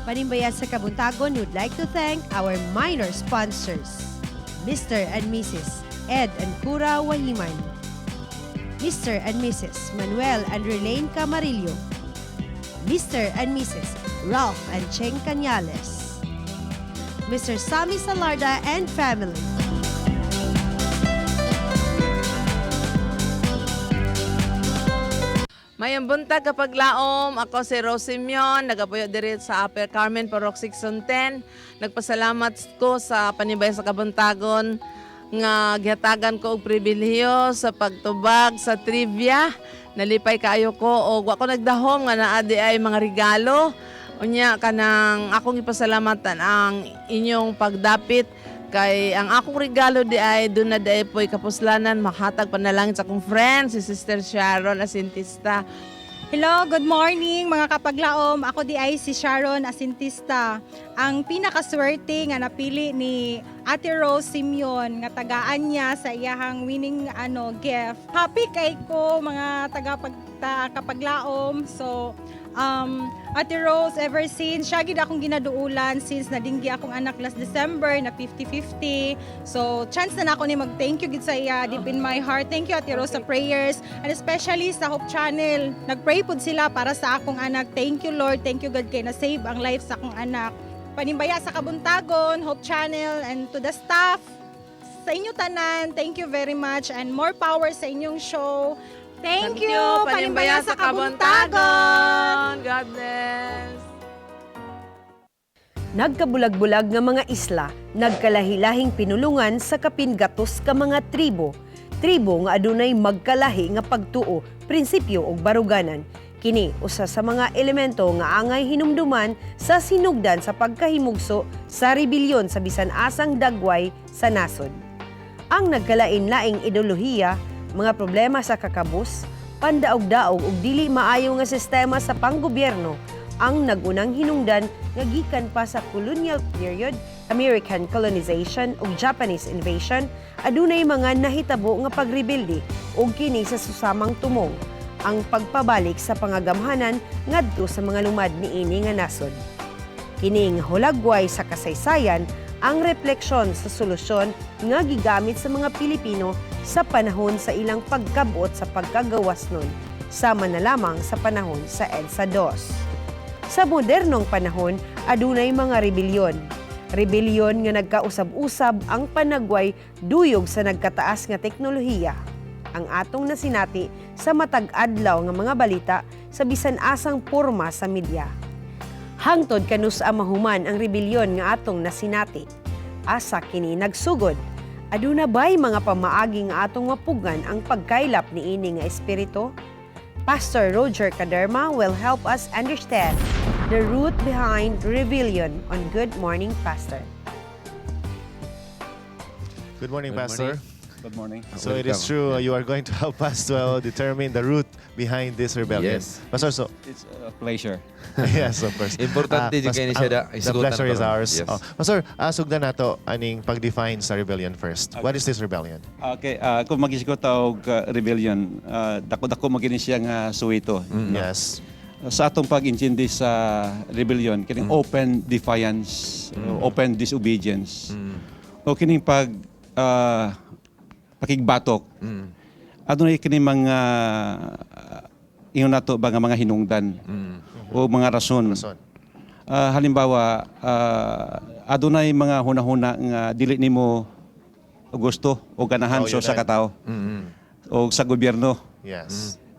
Panimbaya sa Kabuntagon would like to thank our minor sponsors, Mr. and Mrs. Ed and Cura Wahiman, Mr. and Mrs. Manuel and Relaine Camarillo, Mr. and Mrs. Ralph and Cheng Cañales, Mr. Sammy Salarda and family. Mayong buntag kapaglaom, ako si Rose Simeon, nagapuyo diri sa Upper Carmen, Parok 610. Nagpasalamat ko sa Panimbaya sa Kabuntagon nga gihatagan ko og pribilehiyo sa pagtubag sa trivia. Nalipay kaayo ko og wa ko nagdahom nga naa di ay mga regalo. Unya, kanang akong ipasalamatan ang inyong pagdapit kay ang akong regalo di ay doon na di ay po'y kapuslanan makatag panalangin sa akong friend si Sister Sharon Asintista. Hello, good morning mga kapaglaom. Ako di ay si Sharon Asintista. Ang pinakaswerte nga napili ni Ate Rose Simeon nga tagaan niya sa iyahang winning ano gift. Happy kay ko mga taga kapaglaom. So Ate Rose, ever since, siya gid akong ginaduulan since nadinggi akong anak last December na 50-50. So, chance na nako ni mag-thank you gid sa iya deep in my heart. Thank you, Ate Rose, sa prayers and especially sa Hope Channel. Nag-pray pud sila para sa akong anak. Thank you, Lord. Thank you, God, kay na-save ang life sa akong anak. Panimbaya sa Kabuntagon, Hope Channel, and to the staff, sa inyo tanan, thank you very much and more power sa inyong show. Thank you, Panimbaya sa Kabuntagon! God bless! Nagkabulag-bulag nga mga isla, nagkalahilahing pinulungan sa kapin 100 ka mga tribo. Tribo nga adunay magkalahi nga pagtuo, prinsipyo ug baruganan. Kini usa sa mga elemento nga angay hinumduman sa sinugdan sa pagkahimugso sa rebelyon sa bisan asang dagway sa nasod. Ang nagkalain-laing ideolohiya, mga problema sa kakabus, pandaog-daog ug dili maayo nga sistema sa panggobyerno ang nagunang hinungdan nga gikan pa sa colonial period, American colonization ug Japanese invasion, adunay mga nahitabo nga pagrebelde ug kini sa susamang tumong ang pagpabalik sa pangagamhanan ngadto sa mga lumad niini nga nasod. Kining hulagway sa kasaysayan ang refleksyon sa solusyon nga gigamit sa mga Pilipino sa panahon sa ilang pagkabot sa pagkagawas nun, sama na lamang sa panahon sa EDSA 2. Sa modernong panahon, adunay mga rebelyon. Rebelyon nga nagkausab-usab ang panagway duyog sa nagkataas nga teknolohiya. Ang atong nasinati sa matag adlaw nga mga balita sa bisan asang porma sa media. Hangtod kanus-a mahuman ang rebelyon nga atong nasinati. Asa kini nagsugod? Aduna ba'y mga pamaagi nga atong mapugan ang pagkaylap niini nga espiritu? Pastor Roger Caderma will help us understand the root behind rebellion on Good Morning Pastor. Good morning, Good Pastor. morning. Good morning. So it is true, you are going to help us to determine the root behind this rebellion. Yes. Pastor, so It's a pleasure. Yes, of course. Importante jud kay ni siya da- The isgutan pleasure is karon. ours. Yes. Oh. Pastor, sugdan nato aning pag-define sa rebellion first. What is this rebellion? Okay, kung magisgot og rebellion, dako-dako magini siya nga suwito. No? Yes. Sa atong pag-intindi sa rebellion, kining open defiance, open disobedience. O kining pag pakigbatok. Adunay kini mga ingon nato ba nga mga hinungdan o mga rason. Halimbawa, adunay mga hunahuna nga dili nimo gusto o ganahan Oh, so yun sa ay. katao o sa gobyerno.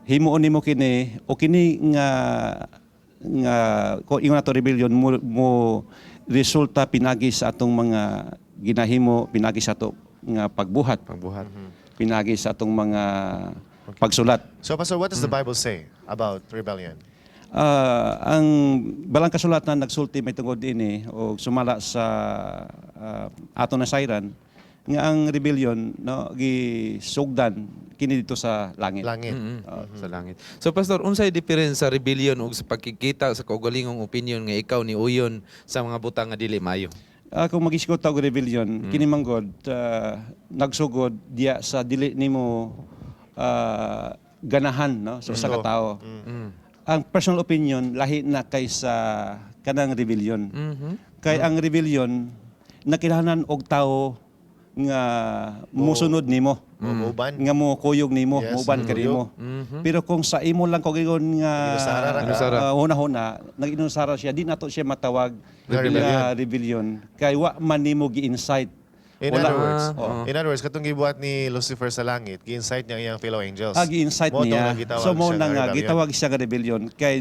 Himuon nimo kini o kini nga nga ko ingon nato rebellion mo resulta pinagi sa atong mga ginahimo, pinagi sa ato nga pagbuhat. Pagbuhat. Pinagi sa atong mga pagsulat. So, Pastor, what does the Bible say about rebellion? Ang balang kasulatan nagsulti may tungod ini o sumala sa ato na sayran nga ang rebellion, no, gisugdan kini dito sa langit. Langit. Sa langit. So Pastor, unsay difference sa rebellion ug sa pagkikita sa kaugalingong opinion nga ikaw ni uyon sa mga butang nga dili maayo? Kung magisgot og rebellion, kini manggod nagsugod diya sa dili nimo ganahan, no, sa usa ka tawo. Ang personal opinion lahi na kaysa Kanang rebellion. Kay ang rebellion nakinahanglan og tawo nga musunod nimo. Muuban. Nga mo kuyog nimo, muuban ka nimo. Pero kung sa imo lang kaugalingon nga Inusara ra ka. Huna-huna, nag-inusara siya, di nato siya matawag Nga rebellion. nga rebellion. Kay wa man nimo gi-incite. In Wala. other words, Oh. in other words, katong gibuhat ni Lucifer sa langit, gi-incite niya ang iyang fellow angels. Ah, gi-incite Mao tong niya. nga gitawag So mo siya na nga nga rebellion. gitawag siya nga rebellion kay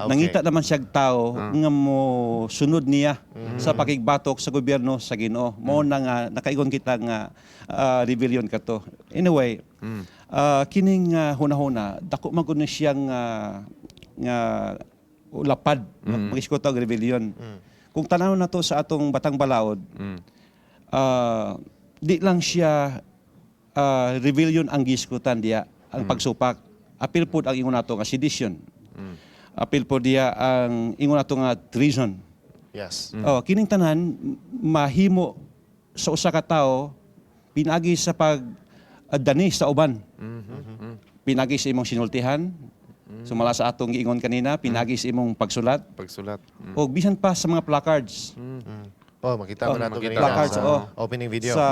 nangita naman siya tao nga mo sunod niya sa pakigbatok sa gobyerno sa Ginoo. Mo na nga nakaigon kita nga rebellion kato. Anyway, kining hunahuna dako man gud ni siyang nga lapad mag-isgot og rebellion. Kung tanaw na to sa atong Batang Balaod, di lang siya rebellion ang giskutan diya, ang pagsupak. Apil pod ang ingon nato nga sedition. Apil pod diya ang ingon nato nga treason. Oh, kining tanan mahimo sa usa ka tawo pinaagi sa pag dani sa uban. Pinaagi sa imong sinultihan. Sumala sa atong giingon kanina, pinaagi sa imong pagsulat. Pagsulat. O bisan pa sa mga placards. Oh, makita mo Oh, na ito makita. kanina Placards, sa oh. opening video. Sa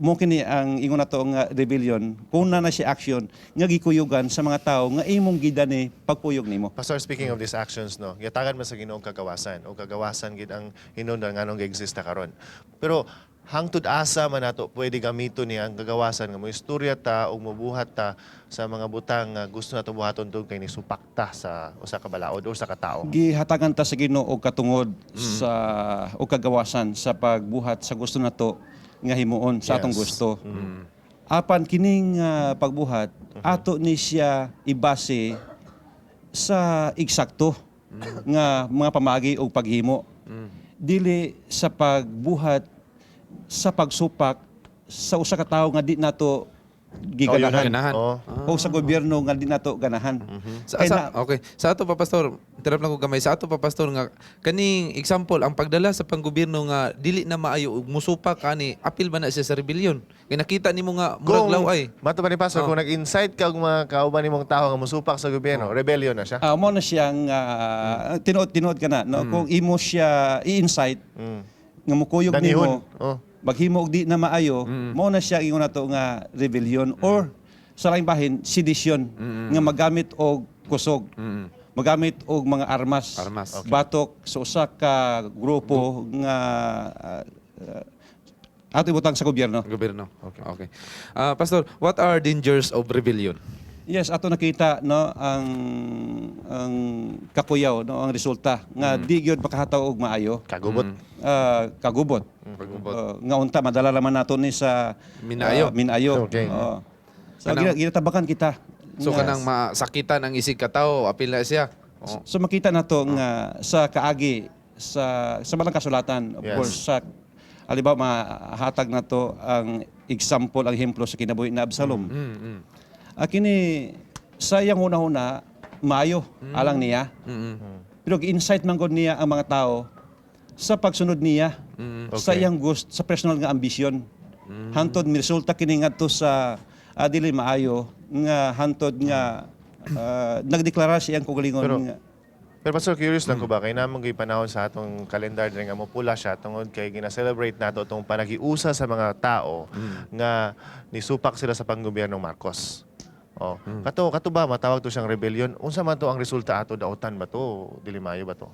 mo kini ang ingon nato nga rebellion, kung na na siya action nga gikuyugan sa mga tao nga imong gidani pagkuyog nimo. Pastor, speaking of these actions, no, gitagan man sa Ginoong kagawasan o kagawasan gid ang hinungdan nganong ga-exist na karon. Pero hangtod asa man nato pwede gamiton niya ang kagawasan nga moistorya ta ug mobuhat ta sa mga butang nga gusto nato buhaton tungod kay nisupak ta sa usa ka balaod o sa ka tawo. Gihatagan ta sa Ginoo og katungod sa og kagawasan sa pagbuhat sa gusto nato nga himuon sa atong gusto. Apan kining pagbuhat ato ni siya ibase sa eksakto nga mga pamagi og paghimo. Dili sa pagbuhat sa pagsupak sa usa ka tawo nga di nato giganahan. Ganahan. Oh. O sa gobyerno nga di nato ganahan. Kay Okay. Sa ato pa, Pastor, interrupt lang ko gamay. Sa ato pa, Pastor, nga kaning example ang pagdala sa panggobyerno nga dili na maayo ug musupak kani, apil ba na siya sa rebellion? Kay nakita nimo nga murag laway. Mato pa ni Pastor, kung nag-incite ka og mga kauban nimong tao nga musupak sa gobyerno, rebellion na siya. Mo na siyang tinuod tinuod ka na, no? Kung imo siya i-incite nga mukuyog Danihon. nimo, maghimo og di na maayo, mo na siya ingon nato nga rebellion or sa laing bahin sedition nga magamit og kusog. Magamit og mga armas, Armas. Okay. Batok sa usa ka grupo nga ato ibutang sa gobyerno. Gobyerno. Okay. Pastor, what are dangers of rebellion? Yes, ato nakita, no, ang kakuyaw, no, ang resulta nga di gyud makahataw og maayo. Kagubot. Kagubot. Kagubot. Nga unta madala naman nato ni sa Minayo. Minayo. Oo. So ginatabakan kita. So kanang masakitan ang isig katawo, apil na siya. Oo. So makita nato nga sa kaagi sa Balang Kasulatan, of course, sa halimbawa mahatag nato ang example, ang ehemplo sa kinabuhi na Absalom. Kini sa iyang una-una maayo alang niya. Pero gi-incite man gud niya ang mga tao sa pagsunod niya sa iyang gusto, sa personal nga ambisyon. Hantod resulta kini ngadto sa dili maayo nga hantod nga nagdeklara siya iyang kaugalingon nga. Pero Pastor, curious lang ko ba, kay namang gyud panahon sa atong kalendar diri nga mopula siya tungod kay gina-celebrate nato itong panagiusa sa mga tao nga nisupak sila sa panggobyernong Marcos. Oh. Kato kato ba matawag to siyang rebellion? Unsa man to ang resulta ato, dautan ba to? Dili maayo ba to?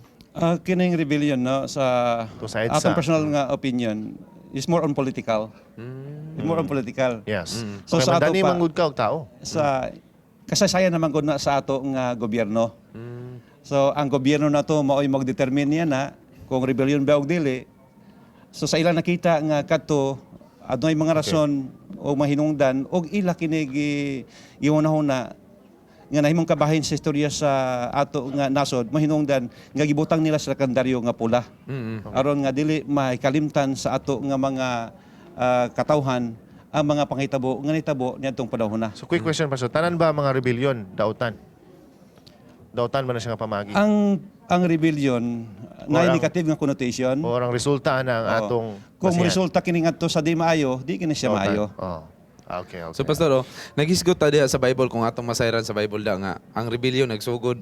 Kining rebellion, no, sa To sa EDSA. atong personal nga opinion is more on political. It's more on political. So Okay, sa ato mandani pa, manggud ka og tao. Sa kasaysayan naman gud na sa ato nga gobyerno. So ang gobyerno na to mao'y magdetermine niya na kung rebellion ba og dili. So sa ilang nakita nga kadto adunay mga rason o mahinungdan og ila kini gihunahuna nga nahimong kabahin sa istorya sa ato nga nasod, mahinungdan nga gibutang nila sa kalendaryo nga pula aron nga dili mahikalimtan sa ato nga mga katawhan ang mga panghitabo nga nitabo niadtong panahon na. So quick question, Pastor, tanan ba mga rebellion dautan? Dautan ba na siya nga pamagi? Ang rebellion na negative nga connotation. Or ang resulta na ang atong Kung basihan? resulta kini ngadto sa di maayo, di kini siya Dautan. maayo. Oh. Okay. So Pastor, oh, naghisgot ta diha sa Bible kung atong masayran sa Bible da nga ang rebellion nagsugod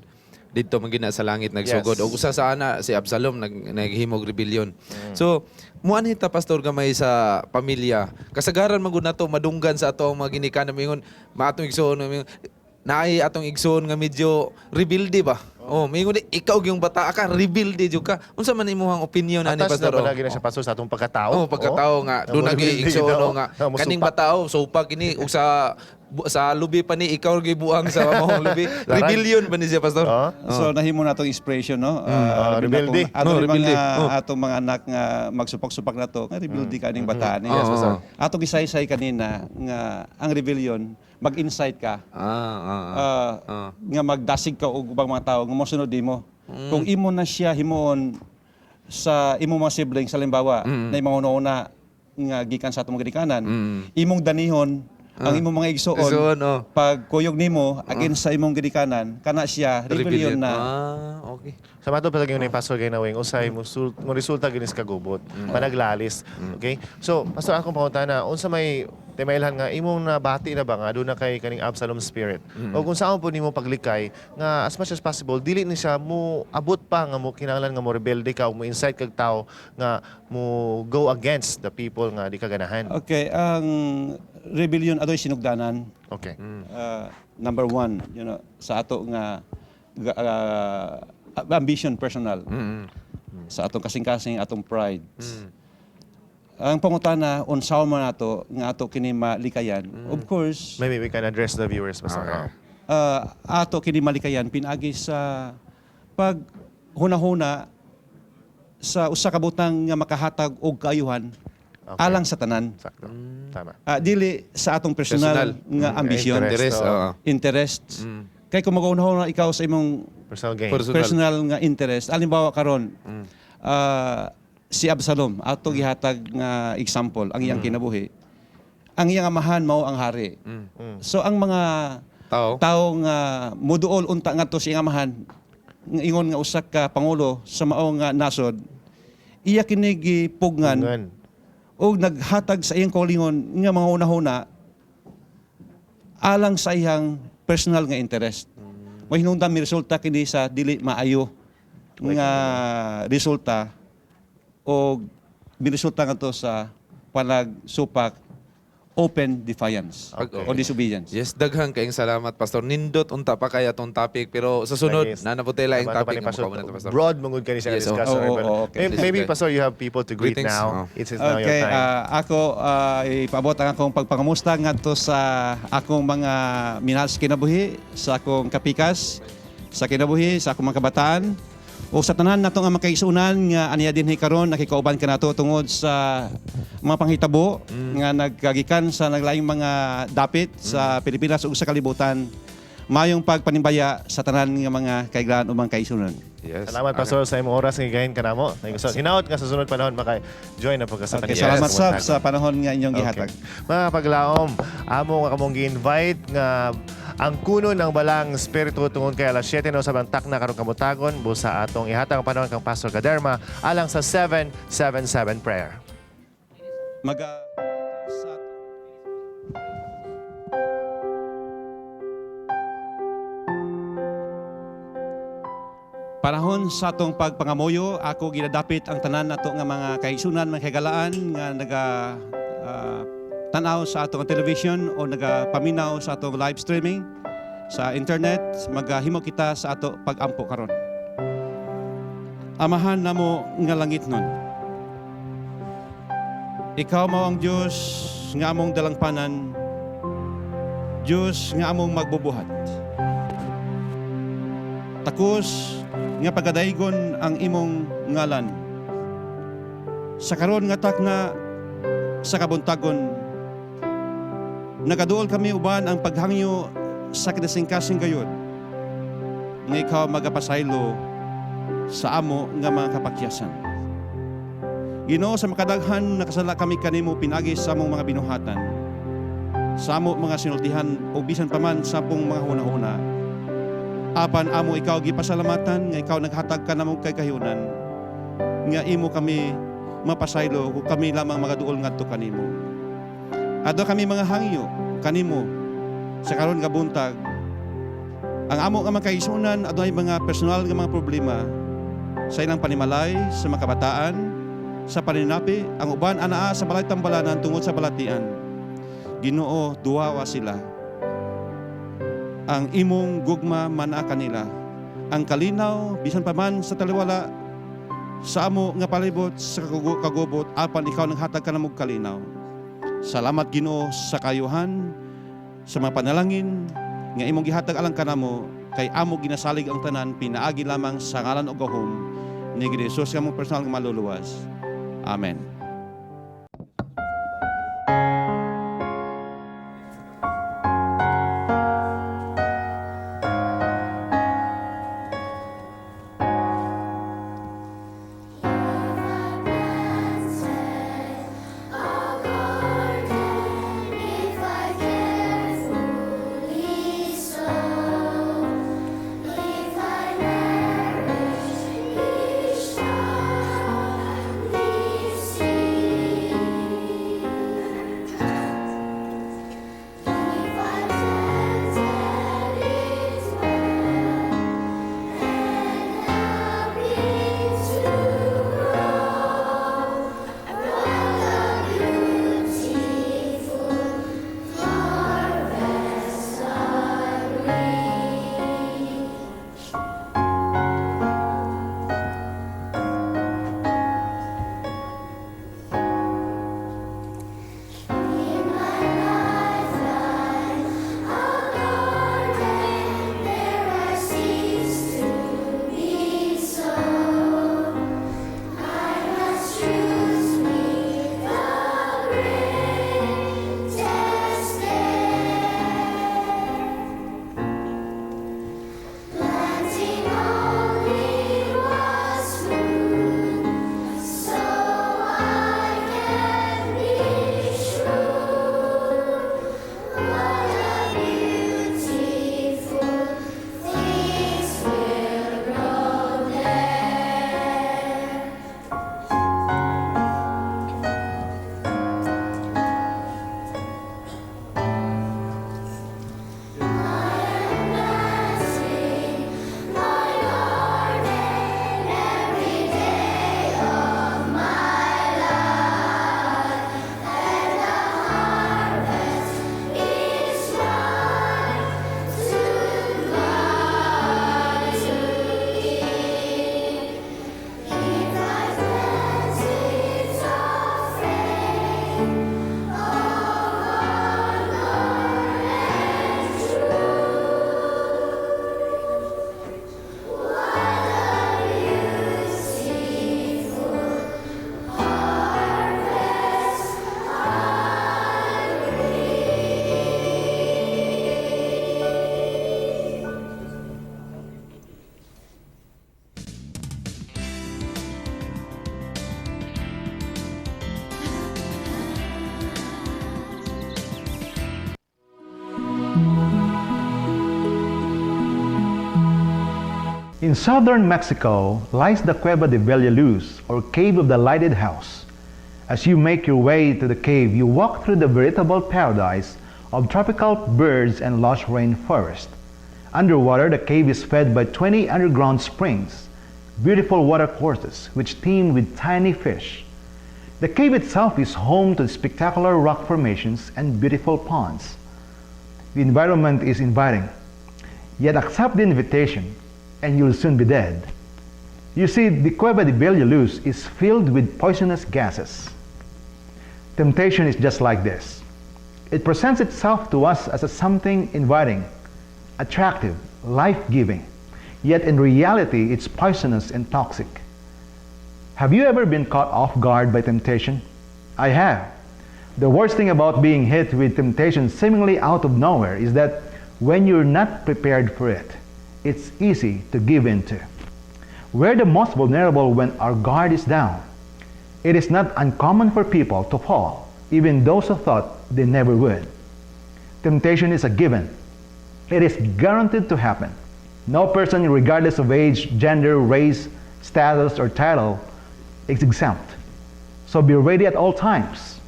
Didto man gina sa langit nagsugod. Yes. Og usa sa ana si Absalom naghimog rebellion. So muanhi ta, pastor, gamay sa pamilya. Kasagaran man gud nato madunggan sa ato ang mga ginikanan, mingon maatong igsoon, mingon naay atong igsoon nga medyo rebelde ba. Oh, mingon di, ikaw gyung bata ka, rebelde jud ka. Unsa man imong opinion ani, Atas na pastor? palagi na siya, pastor, sa atong pagkatao. Oh, pagkatao nga doon Nga mo nag-igsoon daw. nga Nga mo kaning supak. batao supak kini ug sa lubi pa ni ikaw gibuang sa among lubi. Larag. Rebellion ba ni siya, pastor? So nahimo na atong inspiration, no? Labi na rebelde. atong- ato No, rin rebelde. mga atong mga anak nga magsupak-supak na to, nga rebelde ka ning bataan ni. Yes, pastor. Atong gisaysay kanina nga ang rebellion mag-insight ka. Nga magdasig ka og ubang mga tawo nga mosunod nimo. Kung imo na siya himuon sa imong mga siblings, halimbawa, na imong una nga gikan sa atong mga ginikanan, imong danihon ang imong mga igsoon, Igsoon, oh. pag kuyog nimo against sa imong ginikanan, kana siya rebellion na. Ah, okay. Sa mato pa ni Pastor Gainawing, usay mo mo resulta ginis kagubot, panaglalis. Okay? So, Pastor, akong pangutana, unsa may timailhan nga imong nabati na ba nga doon na kay kaning Absalom spirit? O kung saan po nimo paglikay nga as much as possible dili ni siya mo abot pa nga mo kinahanglan nga mo rebelde ka o mo incite kag tao nga mo go against the people nga di ka ganahan. Okay, ang rebellion adoy sinugdanan. Number one, sa ato nga ambition personal. Sa atong kasing-kasing, atong pride. Ang pangutana, unsaon man nato nga ato kini malikayan. Of course, Maybe we can address the viewers, Pastor. Ato kini malikayan pinagi sa pag hunahuna sa usa ka butang nga makahatag og kaayuhan alang sa tanan. Sakto. Tama. Dili sa atong personal, Personal. nga ambisyon. Interest, oo. Interest. Kay kung mag-unahuna ikaw sa imong personal gain. Personal. Personal nga interest. Halimbawa karon, si Absalom ato gihatag nga example ang iyang kinabuhi. Ang iyang amahan mao ang hari. So ang mga tao, tao nga muduol unta ngadto sa iyang amahan nga ingon nga usa ka pangulo sa mao nga nasod, iya kini gipugnan Pugnan. og naghatag sa iyang kaugalingon nga mga hunahuna alang sa iyang personal nga interest. May hinungdan mi resulta kini sa dili maayo nga resulta o miresulta ngadto sa panagsupak, open defiance o disobedience. Yes, daghan kayong salamat, Pastor. Nindot unta pa kaya tong topic pero sa sunod Yes. na naputela yung Tama, topic tama ni nga Pastor. makauna to, Pastor. Broad mangud kani siya Yes, oh. discuss. Oo, okay. Maybe, Pastor, you have people to greet Greetings. now. Oh. It is now your Okay, time. ako ipaabot ang akong pagpangamusta ngadto sa akong mga minahal sa kinabuhi, sa akong kapikas sa kinabuhi, sa akong mga kabataan, o sa tanan nato nga makaigsuonan nga aniya dinhi karon nakikauban kanato tungod sa mga panghitabo nga nagkagikan sa naglaing mga dapit sa Pilipinas ug sa kalibutan. Mayong pagpanimbaya sa tanan nga mga kaiglaan o mga kaigsuonan. Yes. Salamat, Pastor, sa imong oras nga gigahin kanamo. Thank you so. Hinaot nga sa sunod panahon maka-join na pagka sa Okay, salamat sab sa panahon nga inyong gihatag. Mga kapaglaom, amo nga kamong gi-invite nga ang kuno ng balang espiritu tungod kay alas 7 na usab ang takna karong kabuntagon busa atong ihatag ang panahon kang Pastor Kaderma alang sa 777 prayer. Maga sa Panahon sa atong pagpangamuyo, ako ginadapit ang tanan nato nga mga kaigsunan, mga kaigalaan nga naga tan-aw sa atong television o nagapaminaw sa atong live streaming sa internet, magahimo kita sa ato pagampo karon. Amahan namo nga langit nun. Ikaw mao ang Dios nga among dalangpanan, Dios nga among magbubuhat. Takos nga pagadaygon ang imong ngalan. Sa karon nga takna sa kabuntagon, nagaduol kami uban ang paghangyo sa kinasingkasing gayod nga ikaw magapasaylo sa amo nga mga kapakyasan. Ginoo, sa makadaghan nakasala kami kanimo pinagi sa among mga binuhatan, sa amo mga sinultihan o bisan pa man sa among mga hunahuna. Apan amo ikaw gipasalamatan nga ikaw naghatag kanamo kay kahiunan nga imo kami mapasaylo kung kami lamang magaduol ngadto kanimo. Adto kami mga hangyo kanimo sa karon nga buntag. Ang amo nga mga kaigsuonan adunay mga personal nga mga problema sa ilang panimalay, sa mga kabataan, sa paninapi, ang uban anaa sa balay tambalanan tungod sa balatian. Ginoo, duwawa sila. Ang imong gugma manaa kanila. Ang kalinaw bisan pa man sa taliwala sa amo nga palibot sa kagubot apan ikaw nang hatag kanamo og kalinaw. Salamat, Ginoo, sa kayuhan sa mga panalangin nga imong gihatag alang kanamo, kay amo ginasalig ang tanan pinaagi lamang sa ngalan ug gahom ni Jesus nga among personal nga maluluwas. Amen. If I carefully sow, if I nourish each lovely seed, if I planted it well and help it to grow, what a beautiful harvest I reap. In my lifeline, a garden, there are seeds to be sown. I must choose me the greatest day. Planting only what's good, so I can be sure. What a beautiful things will grow there. I am planting my garden every day of my life, and the harvest is mine to God to give. If I plant seeds of faith, of honor and truth, what a beautiful harvest I reap. In southern Mexico lies the Cueva de Bella Luz, or Cave of the Lighted House. As you make your way to the cave, you walk through the veritable paradise of tropical birds and lush rainforest. Underwater, the cave is fed by 20 underground springs, beautiful watercourses which teem with tiny fish. The cave itself is home to spectacular rock formations and beautiful ponds. The environment is inviting. Yet accept the invitation and you'll soon be dead. You see, the Cueva de Bella Luz is filled with poisonous gases. Temptation is just like this. It presents itself to us as a something inviting, attractive, life-giving. Yet in reality, it's poisonous and toxic. Have you ever been caught off guard by temptation? I have. The worst thing about being hit with temptation seemingly out of nowhere is that when you're not prepared for it, it's easy to give in to. We're the most vulnerable when our guard is down. It is not uncommon for people to fall, even those who thought they never would. Temptation is a given. It is guaranteed to happen. No person, regardless of age, gender, race, status, or title, is exempt. So be ready at all times.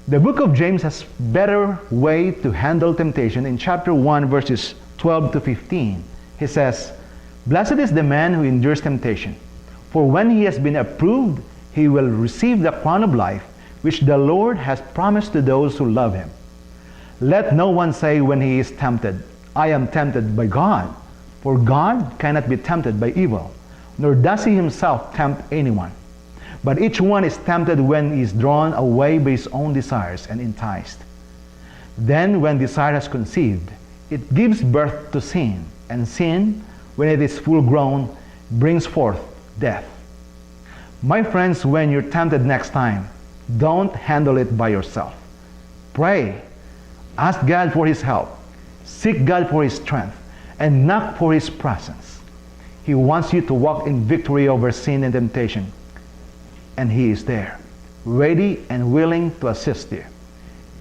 The book of James has better way to handle temptation in chapter 1, verses 12 to 15. He says, "Blessed is the man who endures temptation, for when he has been approved, he will receive the crown of life, which the Lord has promised to those who love him. Let no one say when he is tempted, 'I am tempted by God,' for God cannot be tempted by evil, nor does he himself tempt anyone. But each one is tempted when he is drawn away by his own desires and enticed. Then, when desire has conceived, it gives birth to sin, and sin, when it is full grown, brings forth death." My friends, when you're tempted next time, don't handle it by yourself. Pray. Ask God for His help. Seek God for His strength and knock for His presence. He wants you to walk in victory over sin and temptation. And He is there, ready and willing to assist you.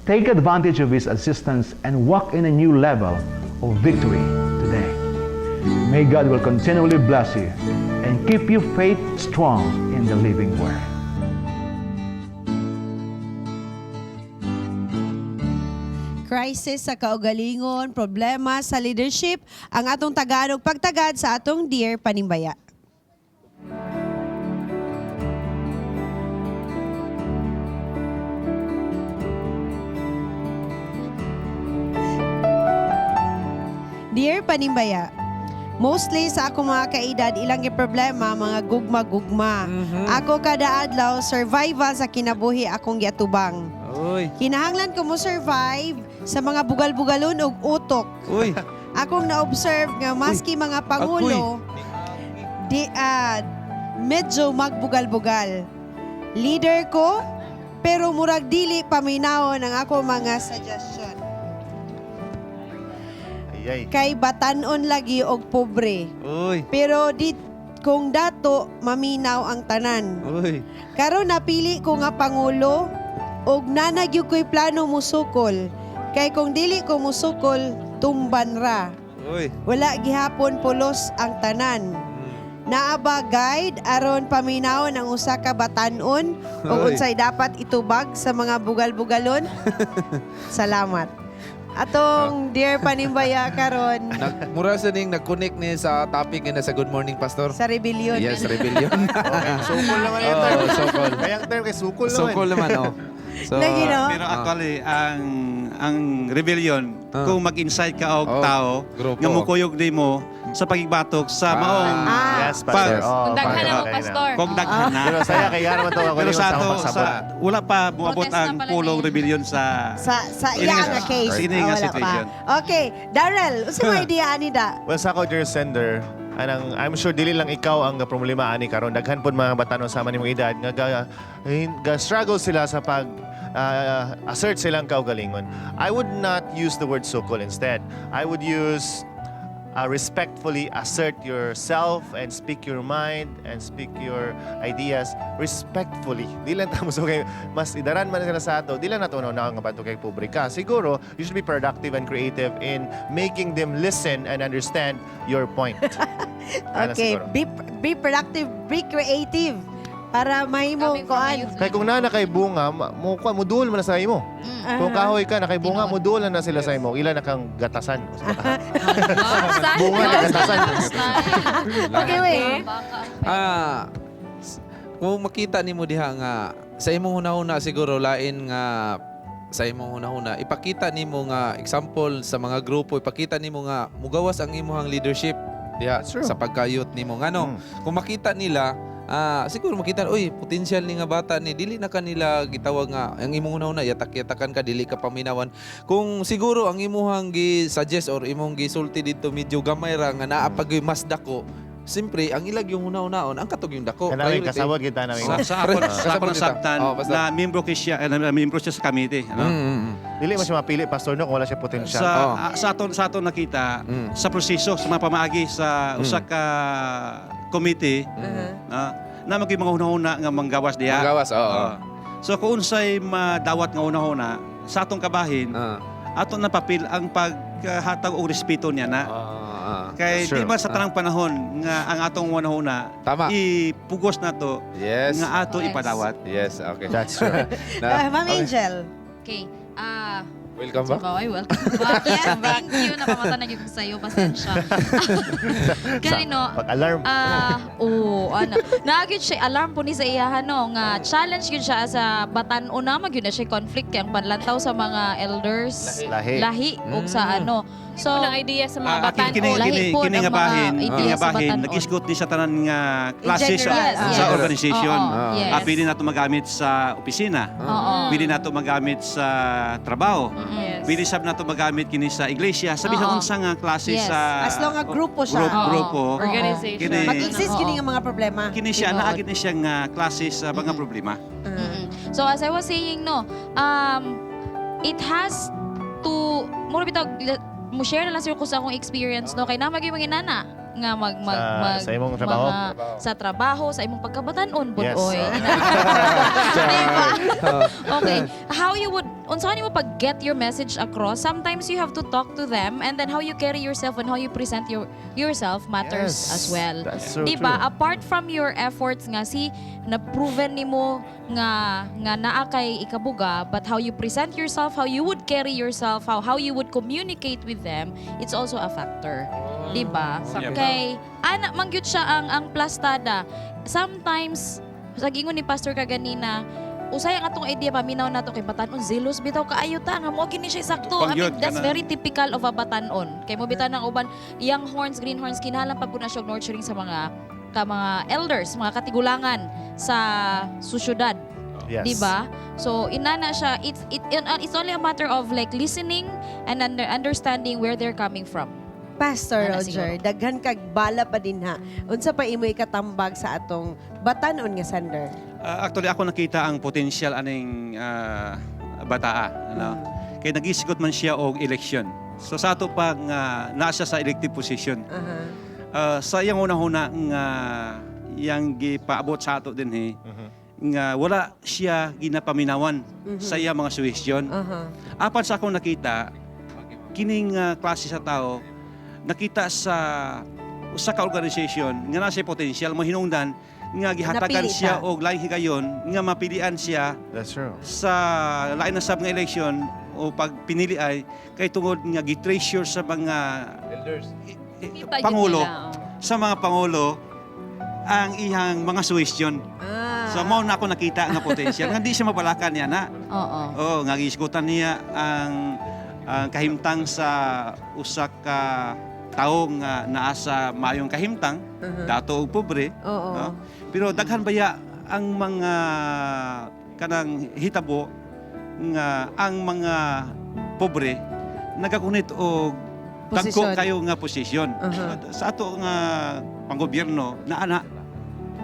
Take advantage of His assistance and walk in a new level of victory today. May God will continually bless you and keep your faith strong in the living Word. Crisis sa kaugalingon, problema sa leadership, ang atong Tagalog pagtagad sa atong Dear Panimbaya. Dear Panimbaya, mostly sa akong mga kaedad, ilang problema, mga gugma-gugma. Ako kada adlaw, survival sa kinabuhi akong giatubang. Uy. Kinahanglan ko mo survive sa mga bugal-bugalon og utok. Uy. Akong na-observe nga maski mga pangulo, di medyo magbugal-bugal. Leader ko, pero murag dili paminawon ang ako mga suggestion. Ayay. Kay batanon lagi og pobre. Uy. Pero di kung dato maminaw ang tanan. Uy. Karon napili ko nga pangulo og nanagyud ko'y plano musukol. Kay kung dili ko musukol, tumban ra. Uy. Wala gihapon pulos ang tanan. Naa ba guide aron paminawon ang usa ka batan-on ug Uy. unsay dapat itubag sa mga bugal-bugalon? Salamat. Atong Dear Panimbaya karon Mura sa ning nag-connect ni sa topic nga sa Good Morning Pastor. sa rebellion. Yes, rebellion. Okay, sukol naman yung term. Oh, sukol. Kaya ang term kay sukol naman. Sukol naman, oh. So, Lagi, no? Pero actually, ang rebellion, kung mag-incite ka og Oh, tao, grupo. nga mukuyog nimo sa pagigbatok sa maong Yes, Pastor. pag- Oh, Kung daghan na mo, okay na. Pastor. Kung daghan na. Pero saya kay gara man to ako Pero sa sa ato, akong pagsabot. sa, wala pa moabot Protesta ang pala pulong na yun. rebellion sa Sa Ini iya nga- nga case. Ini Ah, nga wala situation. pa. Okay, Darrell, unsa may idea ani da? Well, sa ako, dear sender, anang I'm sure dili lang ikaw ang problema ani karon. Daghan pod mga batanon sama nimong edad nga ga struggle sila sa pag assert silang kaugalingon. I would not use the word sukol instead. I would use respectfully assert yourself and speak your mind and speak your ideas respectfully. Di lang tamo so kay mas idaran man sila sa ato, di lang nato na nga bato kay publika. Siguro, you should be productive and creative in making them listen and understand your point. Ana Okay, siguro. be productive, be creative para mahimo Coming from a koan. youth Kay kung na kay bunga, mo kuan mo duol man na sa imo. Kung kahoy ka na kay bunga, mo duol na sila sa imo. Ila na kang gatasan. Bunga na gatasan. Okay, wait. Kung makita nimo diha nga sa imong hunahuna siguro lain nga sa imong hunahuna ipakita nimo nga example sa mga grupo, ipakita nimo nga mugawas ang imong leadership diha sa pagkayot nimo ngano kung makita nila, siguro makita, uy, potential ni nga bata ni, dili na kanila gitawag nga ang imong hunahuna yatak-yatakan ka, dili ka paminawan. Kung siguro ang imuhang gi-suggest or imong gisulti didto medyo gamay ra nga naa pag mas dako, siyempre ang ilag yung huna-hunaon ang katog yung dako. Kanang Priority. kasabot kita namin. Sa ako Kasabot kita. nasabtan Oh, basta. na membro kay siya, membro siya sa committee, ano? Dili man siya mapili pastor no kung wala siya potensyal. Sa ato nakita sa proseso sa mga pamaagi sa usa ka committee na maging mga hunahuna nga manggawas diha. Manggawas, oo. So kung unsay madawat nga hunahuna sa atong kabahin, ato na papil ang paghatag og respeto niya na. Kay That's di true. ba sa tanang panahon nga ang atong hunahuna Tama. ipugos nato nga ato ipadawat. Yes, okay. That's true. Ma'am Angel. Okay. Welcome back. Ay, welcome back. Yes, thank you. Napamata na gyud ko sa'yo. Pasensya. Kani no, Pag-alarm. Ah, oo, ano. Naa gyud siya alarm po ni sa iyahan no nga challenge gyud siya sa batan-on na magyud na siya conflict kay ang panlantaw sa mga elders Lahi. Lahi ug sa ano. So, unang idea sa mga Ah, batan-on. kini Lahi kini po kini ng nga mga bahin, idea kini nga sa bahin batan-on. nagisgot ni sa tanan nga classes general, sa, yes. sa organization. Oo, yes. Ah, pwede nato magamit sa opisina. Oo. Pwede nato magamit sa trabaho. Yes. Pwede sab nato magamit kini sa iglesia. Sa bisan Oo. unsa nga klase sa As long as grupo siya. Grupo, Oo. grupo. Organization. Kini, Mag-exist kini nga mga problema. kini siya naa kini siya nga klase sa mga problema. So as I was saying no, it has to mura bitaw mo share na lang siguro ko sa akong experience no kay naa magyud mga inana nga mag mag, mag Sa imong trabaho? Sa trabaho, sa imong pagkabatan-on budoy. Okay. How you would unsa nimo pag get your message across? Sometimes you have to talk to them and then how you carry yourself and how you present yourself matters as well. That's so Di ba? true. Apart from your efforts nga si na proven nimo nga nga naa kay ikabuga, but how you present yourself, how you would carry yourself, how you would communicate with them, it's also a factor. Di ba? Yep. Kay ana man gyud siya ang plastada. Sometimes sa gingon ni Pastor kaganina, usay ang atong idea paminaw nato kay batan-on zealous bitaw kaayo ta nga mo gini siya sakto. I mean, Pangyud, that's kanang- very typical of a batan-on. Kay mo bitaw ng uban young horns, green horns, kinahanglan pa pud na siya og nurturing sa mga ka mga elders, mga katigulangan sa susyudad. Yes. Di ba? So inana siya, it's only a matter of like listening and understanding where they're coming from. Pastor Ana Roger, daghan kag bala pa din ha. Unsa pa imoy katambag sa atong batan-on nga sender? Ah, actually ako nakita ang potential aning bataa, ano. Kay nagisgot man siya og election. So sa ato pa nga naa siya sa elective position. Sa iyang una-una nga iyang gipaabot sa ato dinhi nga wala siya ginapaminawan sa iyang mga suggestion. Apan sa akong nakita kining klase sa tao nakita sa usa ka organization nga naa siya potential mahinungdan nga gihatagan Napili siya siya. og laing higayon nga mapilian siya That's true. sa lain na sab nga election o pag pinili ay kay tungod nga gi-treasure sa mga Elders. Kita gyud pangulo nila, oh. sa mga pangulo ang iyang mga suggestion. So mao na ako nakita nga potential nga di siya mabalakan niya na. Oo. Oh, nga gisgutan niya ang kahimtang sa usa ka tawo nga naa sa maayong kahimtang, dato og pobre, no? Pero daghan baya ang mga kanang hitabo nga ang mga pobre nagakunit og dagko Posisyon. kayo nga posisyon. Sa ato nga panggobyerno naa na.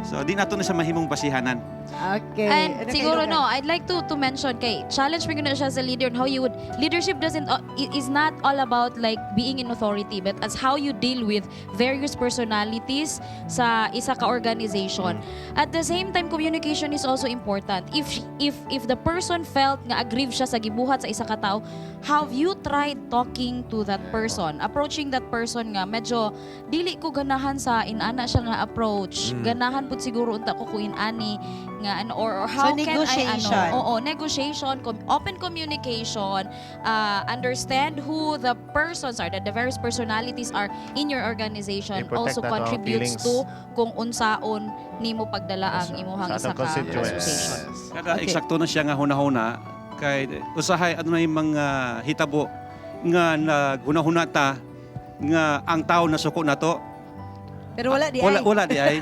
So di nato na sa mahimong basihanan. Okay. And Ano siguro kayo, no, I'd like to mention kay challenge mo na siya as a leader on how you would leadership doesn't is not all about like being in authority but as how you deal with various personalities sa isa ka organization. At the same time, communication is also important. If the person felt nga aggrieved siya sa gibuhat sa isa ka tao, have you tried talking to that person? Approaching that person nga medyo dili ko ganahan sa inana siya nga approach. Ganahan pud siguro unta ko kung inani nga ano or how So, can I negotiation. ano, oo, negotiation, open communication, understand who the persons are, the various personalities are in your organization I-protect also nato ang contributes feelings. to kung unsaon nimo pagdala ang imuhang Sa isa atong ka constituents. association. Kada eksakto na siya nga hunahuna kay usahay ano na yung mga hitabo nga naghunahuna ta nga ang tao nasuko na to. Pero wala di Wala ay. wala di ay.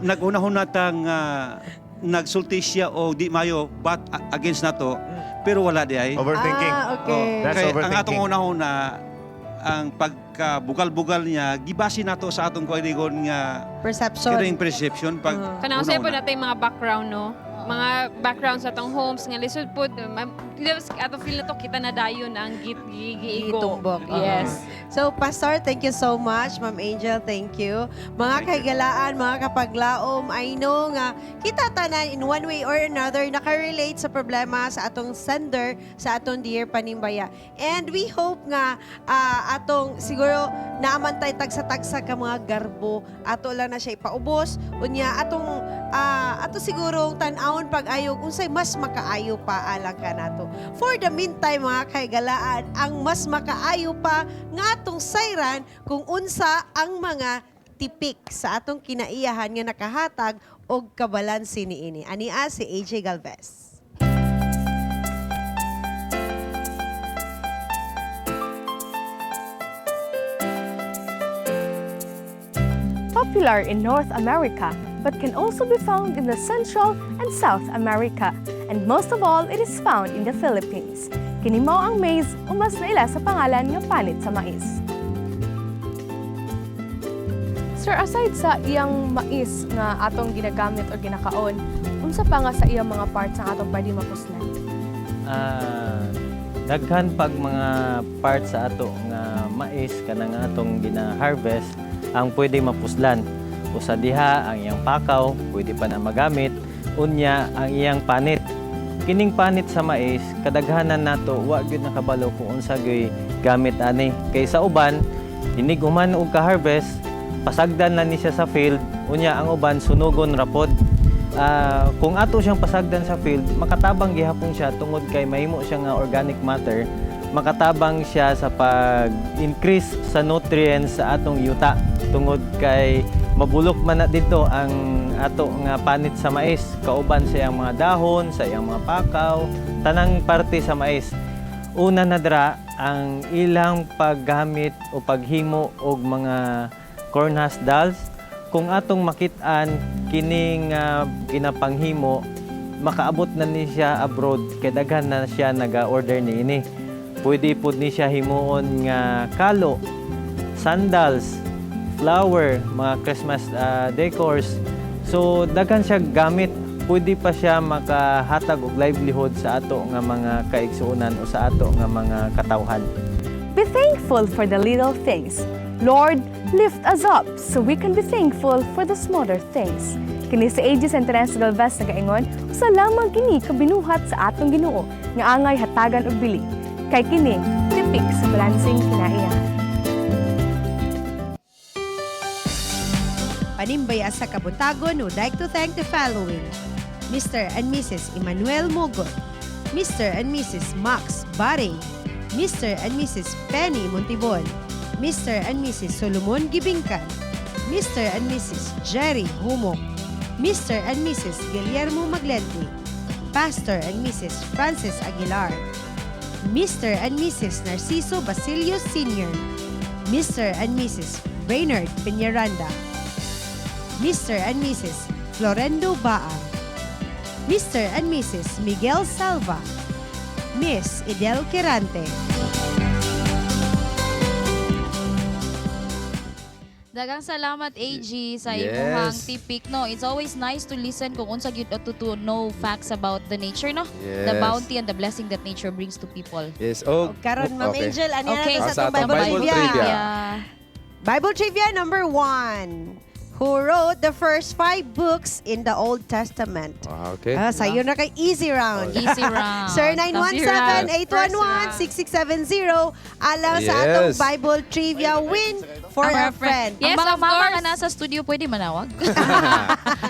Naghunahuna ta nga nagsulti siya o di mayo but against nato pero wala di ay. Overthinking. Ah, okay. Oh, That's kay ang overthinking. atong hunahuna ang pagkabugal-bugal niya gibase nato sa atong kaugalingon nga Perception. kining perception pag Kanang sa po hunahuna. natin mga background no. Mga background sa atong homes nga lisod pod ato feel na to kita na dayon ang git giigo. Gitumbok. Yes. So, Pastor, thank you so much. Ma'am Angel, thank you. Mga kahigalaan, mga kapaglaom, I know nga, kita tanan in one way or another, nakarelate sa problema sa atong sender, sa atong dear panimbaya. And we hope nga, atong siguro, naamantay tagsa-tagsa ka mga garbo, ato lang na siya ipaubos, unya atong ato siguro tan-aw Unahon pag-ayo unsay mas makaayo pa alang kanato. For the meantime, mga kahigalaan, ang mas makaayo pa nga atong sayran kung unsa ang mga tipik sa atong kinaiyahan nga nakahatag og kabalanse niini. Ania si AJ Galvez. Popular in North America, but can also be found in the Central and South America. And most of all, it is found in the Philippines. Kini mao ang maize o mas naila sa pangalan nga panit sa mais. Sir, aside sa iyang mais nga atong ginagamit o ginakaon, unsa pa nga sa iyang mga parts ang atong pwede mapuslan? Daghan pag mga parts sa ato nga mais kanang atong gina-harvest ang pwede mapuslan. Usa diha ang iyang pakaw, pwede pa na magamit. Unya ang iyang panit. Kining panit sa mais, kadaghanan nato wa gyud nakabalo kung unsa gyud gamit ani. Kay sa uban, hinig human og ka-harvest, pasagdan na ni siya sa field, unya ang uban sunugon ra pod. Kung ato siyang pasagdan sa field, makatabang gihapon siya tungod kay mahimo siya nga organic matter, makatabang siya sa pag-increase sa nutrients sa atong yuta tungod kay mabulok man na dito ang ato nga panit sa mais, kauban sa iyang mga dahon, sa iyang mga pakaw, tanang parte sa mais. Una na dra ang ilang paggamit o paghimo og mga corn husk dolls. Kung atong makit-an kining ginapanghimo, makaabot na ni siya abroad kay daghan na siya naga-order niini. Pwede pud ni siya himuon nga kalo, sandals, flower, mga Christmas decors. So daghan siya gamit. Pwede pa siya makahatag og livelihood sa ato nga mga kaigsuonan o sa ato nga mga katawhan. Be thankful for the little things. Lord, lift us up so we can be thankful for the smaller things. Kini si AJ Sentenes Galvez nagaingon, usa lamang kini kabinuhat sa atong Ginoo nga angay hatagan og bili. Kay kini tipik sa balansing kinaiya. Panimbaya sa Kabuntagon would like to thank the following: Mr. and Mrs. Emmanuel Mogot, Mr. and Mrs. Max Bare, Mr. and Mrs. Penny Montibon, Mr. and Mrs. Solomon Gibingkan, Mr. and Mrs. Jerry Humok, Mr. and Mrs. Guillermo Maglente, Pastor and Mrs. Francis Aguilar, Mr. and Mrs. Narciso Basilio Sr., Mr. and Mrs. Brainerd Peñaranda, Mr. and Mrs. Florendo Baan, Mr. and Mrs. Miguel Salva, Miss Idel Quirante. Daghang salamat, AG, sa Yes. imuhang tipik, no? It's always nice to listen kung unsa gyud ato to know facts about the nature, no? The Yes. bounty and the blessing that nature brings to people. Yes. Oh, Karon, Ma'am okay. Angel, ano Okay. na Ah, sa atong sa atong Bible Bible trivia? trivia. Bible trivia number 1. Who wrote the first five books in the Old Testament? Ah, okay. Sayo na kay easy round. Easy round. Sir, 917-811-6670. Alang sa atong Bible trivia win for a friend. Ang Yes, mga of mama course. nga nasa studio, pwede manawag?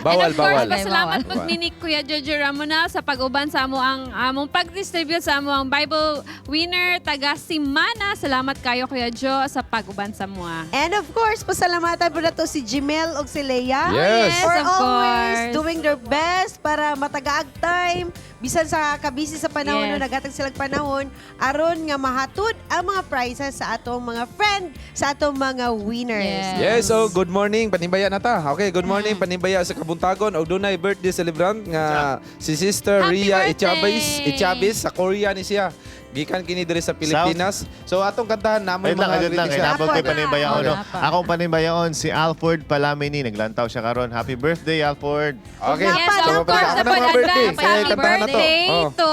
Bawal, And of course, bawal. pasalamat Bawal. pud ni Kuya Jojo Ramona sa pag-uban sa amo ang among pag-distribute sa amo ang Bible winner taga Simana. Salamat kayo, Kuya Jo, sa pag-uban sa mua. And of course, pasalamatan po na to si Jimel og si Leia. Yes. For Yes, of always course. doing their best para matagaag time. Bisan sa kabisi sa panahon, no, nagatag silang panahon, aron nga mahatod ang mga prizes sa atong mga friend, sa atong mga winners. Yes, so good morning panimbaya na ta. Okay, good morning panimbaya sa Kabuntagon og dunay birthday celebrant nga si Sister Happy Ria birthday! Echabes sa Korea ni siya. Gikan kini diri sa Pilipinas. So atong kantahan namoy Wait lang, mga agad lang. greetings Kay na. nabot kay panimbayaon. No? Wala pa. Akong panimbayaon, si Alford Palamini. Naglantaw siya karon. Happy birthday, Alford. Okay. Yes, So, of course, ako na dapat mga birthday. advance Kaya happy kantahan na to. birthday Oh. to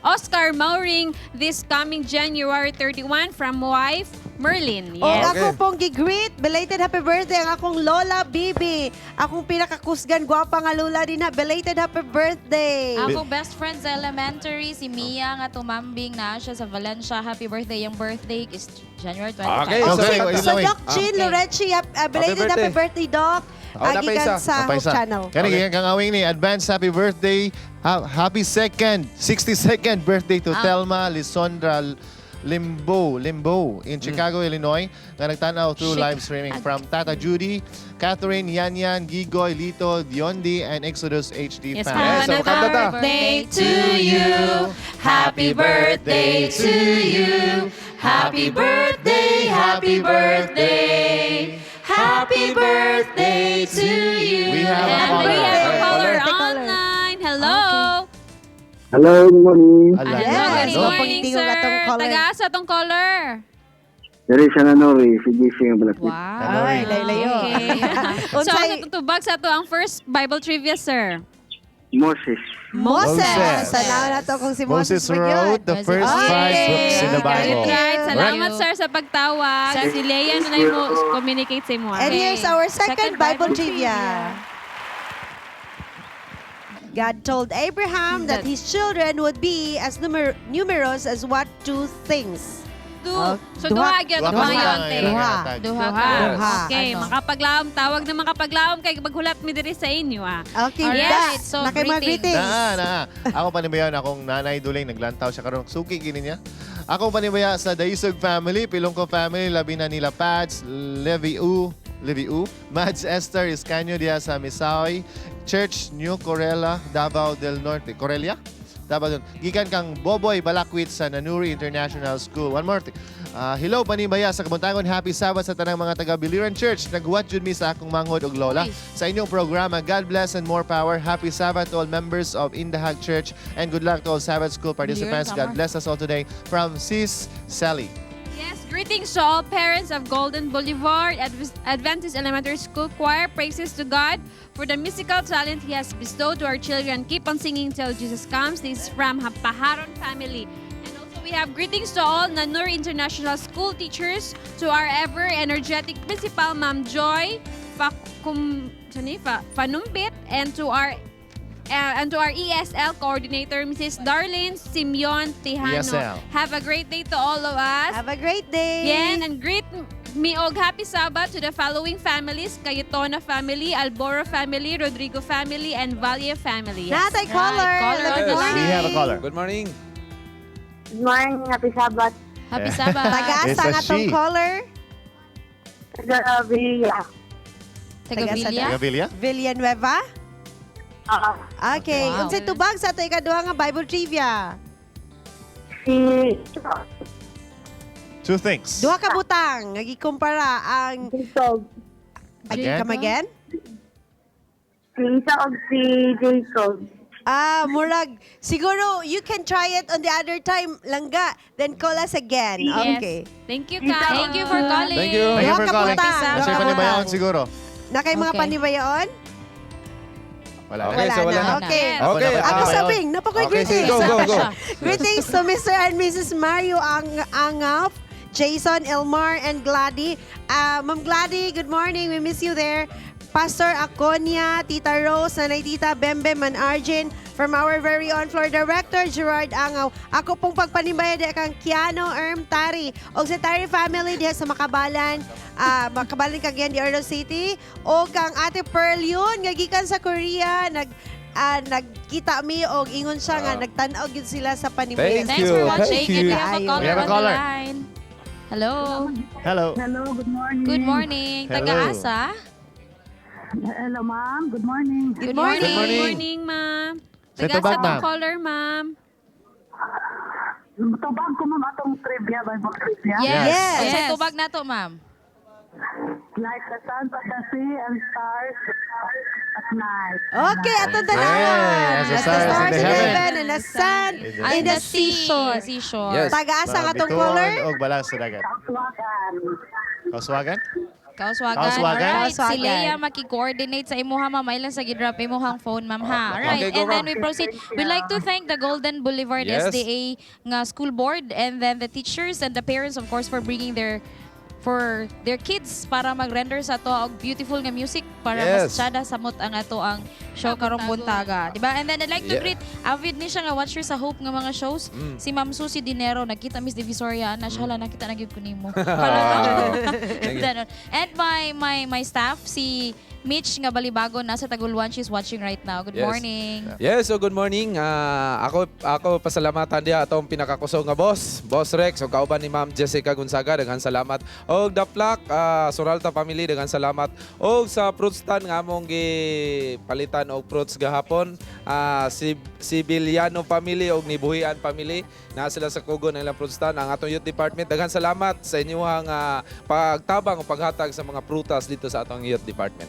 Oscar Mauring this coming January 31 from wife, Merlin. O Yes. ako pong gi-greet, belated happy birthday ang akong Lola Bibi. Akong pinakakusgan, gwapa nga lola din ha. Belated happy birthday. Akong best friend sa elementary, si Mia nga tumambing na siya sa Valencia. Happy birthday. Yung birthday is January 25. Okay, so- Okay, So, okay. Doc Chin Lorechi, belated Happy happy birthday, Doc. Oh, napay Gikan isa. sa Napay Hope isa. Channel. Kani okay. Kang awing ni advance happy birthday. Happy second, 62nd birthday to Thelma Lisondra Limbo in Chicago, Illinois, nga nagtanaw through live streaming from Tata Judy, Catherine, Yanyan, Gigoy, Lito, Diondi, and Exodus HD Yes, family. Yes, so kanta ta. Birthday to you. Happy birthday to you. Happy birthday, happy birthday. Happy birthday to you. We have a And caller. we have a caller Okay. Caller. online. Hello. Hello, good morning. Ala. Yes. Good Hello. morning, Pagtingog sir. atong caller. Taga-asa atong caller. Dari sa Nanori, si JC ang balakid. Wow. Ay, layo-layo. Okay. So, Unsay- sa tutubag sa ato ang first Bible trivia, sir. Moses. Moses. Moses. Tanaw na to kung si Moses, Moses ba yun. wrote the first Okay. five books in the Got it Bible. right. Salamat, sir, sa pagtawag. Si Leia na mo communicate sa imo. And here's our second Bible trivia. God told Abraham that his children would be as numerous as what two things? Two. Oh, So, duha gyud Duha ang ka mga lang, ante. Duha. Duha Duha. ka. Duha. Okay, Ano? makapaglaom. Tawag na makapaglaom kay maghulat mi diri sa inyo ah. Okay, Alright, da. so Nakay mga greetings. greetings. Na, na. Ako panibayan, akong nanay Duling, naglantaw siya karon suki gini niya. Akong panibaya sa Daisog family, Pilongko family, labi na nila Pads, Levi U, Mads Esther Iscanio diya sa Misaoy, Church New Corella, Davao del Norte. Corelia? Davao del Gikan kang Boboy Balakwit sa Nanuri International School. One more thing. Hello panibaya sa Kabuntagon. Happy Sabbath sa tanang mga taga Biliran Church. Naghuwat jud mi sa akong manghod og lola sa inyong programa. God bless and more power. Happy Sabbath to all members of Indahag Church and good luck to all Sabbath School participants. Biliran, God bless us all today from Sis Sally. Yes, greetings to all parents of Golden Boulevard Adventist Elementary School Choir. Praises to God for the musical talent He has bestowed to our children. Keep on singing till Jesus comes. This is from Paharon family. And also we have greetings to all Nanur International School teachers, to our ever energetic principal, Ma'am Joy Fakum, sorry, Fanumbit, and to our ESL coordinator, Mrs. Darlene Simeon Tejano. ESL. Have a great day to all of us. Have a great day. Yan, and greet me og happy Sabbath to the following families: Cayetona family, Alboro family, Rodrigo family, and Valle family. Yes. Natay caller. Caller on Good the morning. We have a caller. Good morning. Good morning, happy Sabbath. Happy Sabbath. Taga-asa It's a ang atong she. caller? Taga Villa. Taga Taga-asa Villa. Taga Villa? Villanueva? Okay. Wow. Unsay tubag sa ato ikaduha nga Bible trivia? Si Two things. Duha ka butang nga gikumpara ang Jacob. Again? Come again? Si Isa og si Jacob. Ah, murag. Siguro you can try it on the other time, langga. Then call us again. Yes. Okay. Thank you, Kyle. Thank you for calling. Thank you. Thank you Duha for ka calling. butang. Nasa Duha ka panibayaon butang. siguro. Na kay mga Okay. panibayaon? Wala. Okay, Wala so wala na. na. Okay. Okay. Ako sabing, napakoy Okay, sige, greetings. go, go, go. Greetings to Mr. and Mrs. Mario Angaf, Jason, Elmar, and Glady. Ma'am Glady, good morning. We miss you there. Pastor Aconia, Tita Rose, Nanay Tita Bembe Manarjin, from our very own floor director, Gerard Angaw. Ako pong pagpanimbaya di kang Kiano Erm Tari. O sa Tari family diha sa Makabalan, Makabalan Cagayan de Oro City. O kang Ate Pearl yun, nga gikan sa Korea, nagkita mi og ingon siya nga nagtan-aw gyud sila sa panimbaya. Thank Thanks you. for watching. Thank And you. we have a caller We have a on the caller. line. Hello. Hello. Hello, good morning. Good morning. Hello. Taga-asa? Hello, ma'am. Good morning. Good morning. Good morning. Good morning, ma'am. Sa Taga-asa tubag, atong ma'am. caller, ma'am. Tubag ko, ma'am, atong trivia, Bible trivia. Yes. Yes. Unsay Yes. tubag nato, ma'am? Like the sun on the sea and stars at night. Okay, atong tanawan. Yeah, as the As the stars in stars the in heaven. heaven and the sun in the seashore. Seashore. Yes. Taga-asa ang Mga atong bituon caller? Og balang sa dagat. Kauswagan. Kauswagan? Kauswagan. Kauswagan. Alright, si Kauswagan. Leia maki-coordinate sa imuha, ma'am. Ilan sa gidrap imuhang phone, ma'am, ha? Alright, Okay, go, and then ma'am. we proceed. We'd like to thank the Golden Boulevard Yes. SDA nga school board and then the teachers and the parents, of course, for bringing their for their kids para mag-render sa ato og beautiful nga music para mas tsada samot ang ato ang show karong buntaga, di ba? And then I'd like to greet avid ni siya nga watcher sa Hope nga mga shows, si Ma'am Susie Dinero. Nagkita Miss Divisoria na siya, hala, nakita na gyud ko nimo. Thank you. Ganon. And my staff, si Mitch nga Balibago, nasa Taguluan, she's watching right now. Good morning. Yes, so good morning. Ako pasalamatan diha atong pinakakusog nga boss, Boss Rex, ug kauban ni Ma'am Jessica Gonzaga, daghan salamat. Og The Flock, Suralta family, daghan salamat. Og sa fruit stand nga among gipalitan og fruits gahapon, si Sibiliano family og Nibuhian family, naa sila sa kugon ng ilang fruit stand. Ang atong youth department, daghan salamat sa inyong pagtabang o paghatag sa mga prutas dito sa atong youth department.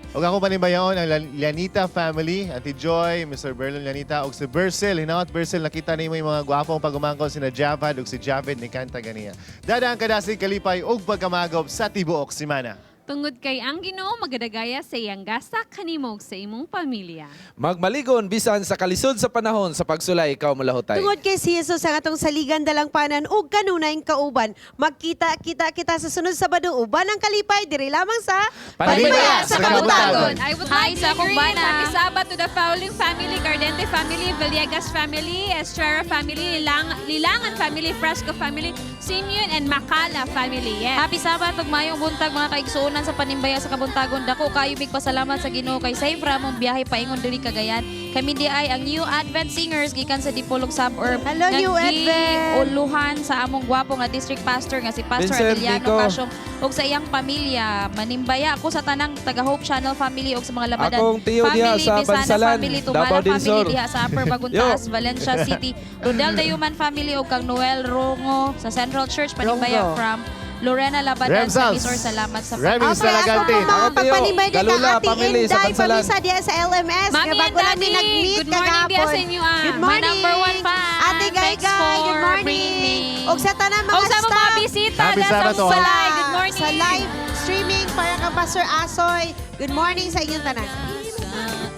Ug ako panimbayaon ang Lanita family, Auntie Joy, Mr. Berlon Lanita, ug si Bersel. Hinaot Bersel, nakita nimo yung mga gwapong pagumangkon sina Javad ug si Javid ni Kanta ganiya. Dada ang kadasig, kalipay ug pagkamagop sa tibuok semana. Tungod kay ang Ginoo magadagaya sa iyang gasa kanimo ug sa imong pamilya. Magmaligon bisan sa kalisod sa panahon, sa pagsulay ikaw malahutay. Tungod kay si Jesus ang atong saligan, dalangpanan ug kanunayng kauban. Magkita-kita kita sa sunod Sabado uban ang kalipay diri lamang sa Panibaya sa Kabuntagon. I would Hi like sa to akong greet bana. Happy Sabbath to the following family: Cardente family, Villegas family, Estrera family, Lilangan family, Frasco family, Simeon and Macala family. Yes. Happy Sabbath ug maayong buntag mga kaigsuonan sa Panimbaya sa Kabuntagon. Dako kayo mig pasalamat sa Ginoo kay safe ra among biyahe paingon diri Cagayan. Kami di ay ang New Advent Singers gikan sa Dipolog Suburb. Hello, New Advent. Uluhan sa among gwapo nga district pastor nga si Pastor Vincent Adeliano Nico. Kasyong ug sa iyang pamilya. Manimbaya ako sa tanang taga Hope Channel family ug sa mga Labadan Akong tiyo diha family, sa Bisana Bansalan, family, Tumala Davao del family Sur. diha sa Upper Baguntaas, Valencia City, Rodel Dayuman family ug kang Noel Rongo sa Central Church Panimbaya Rongo. from Lorena Labadan sa Remsals. Misor. Salamat sa Remings Okay, ako Talagantin. po mga Ako, Tiyo. pagpanibay din Galula, ka Ate family sa Inday Bansalan. Pamisa diya sa LMS. Mami Nga and bago lang Daddy, mi nag-meet good morning diya kagahapon. sa inyo, ah. Good My morning. number one fan. Ate Gay Thanks Gay, for good morning. bringing me. Og sa tanan mga Og sa mga staff. bisita Happy diya sa Sabbath, all. Balay. Good morning. Sa live streaming para kang Pastor Asoy. Good morning sa inyong tanan. Sa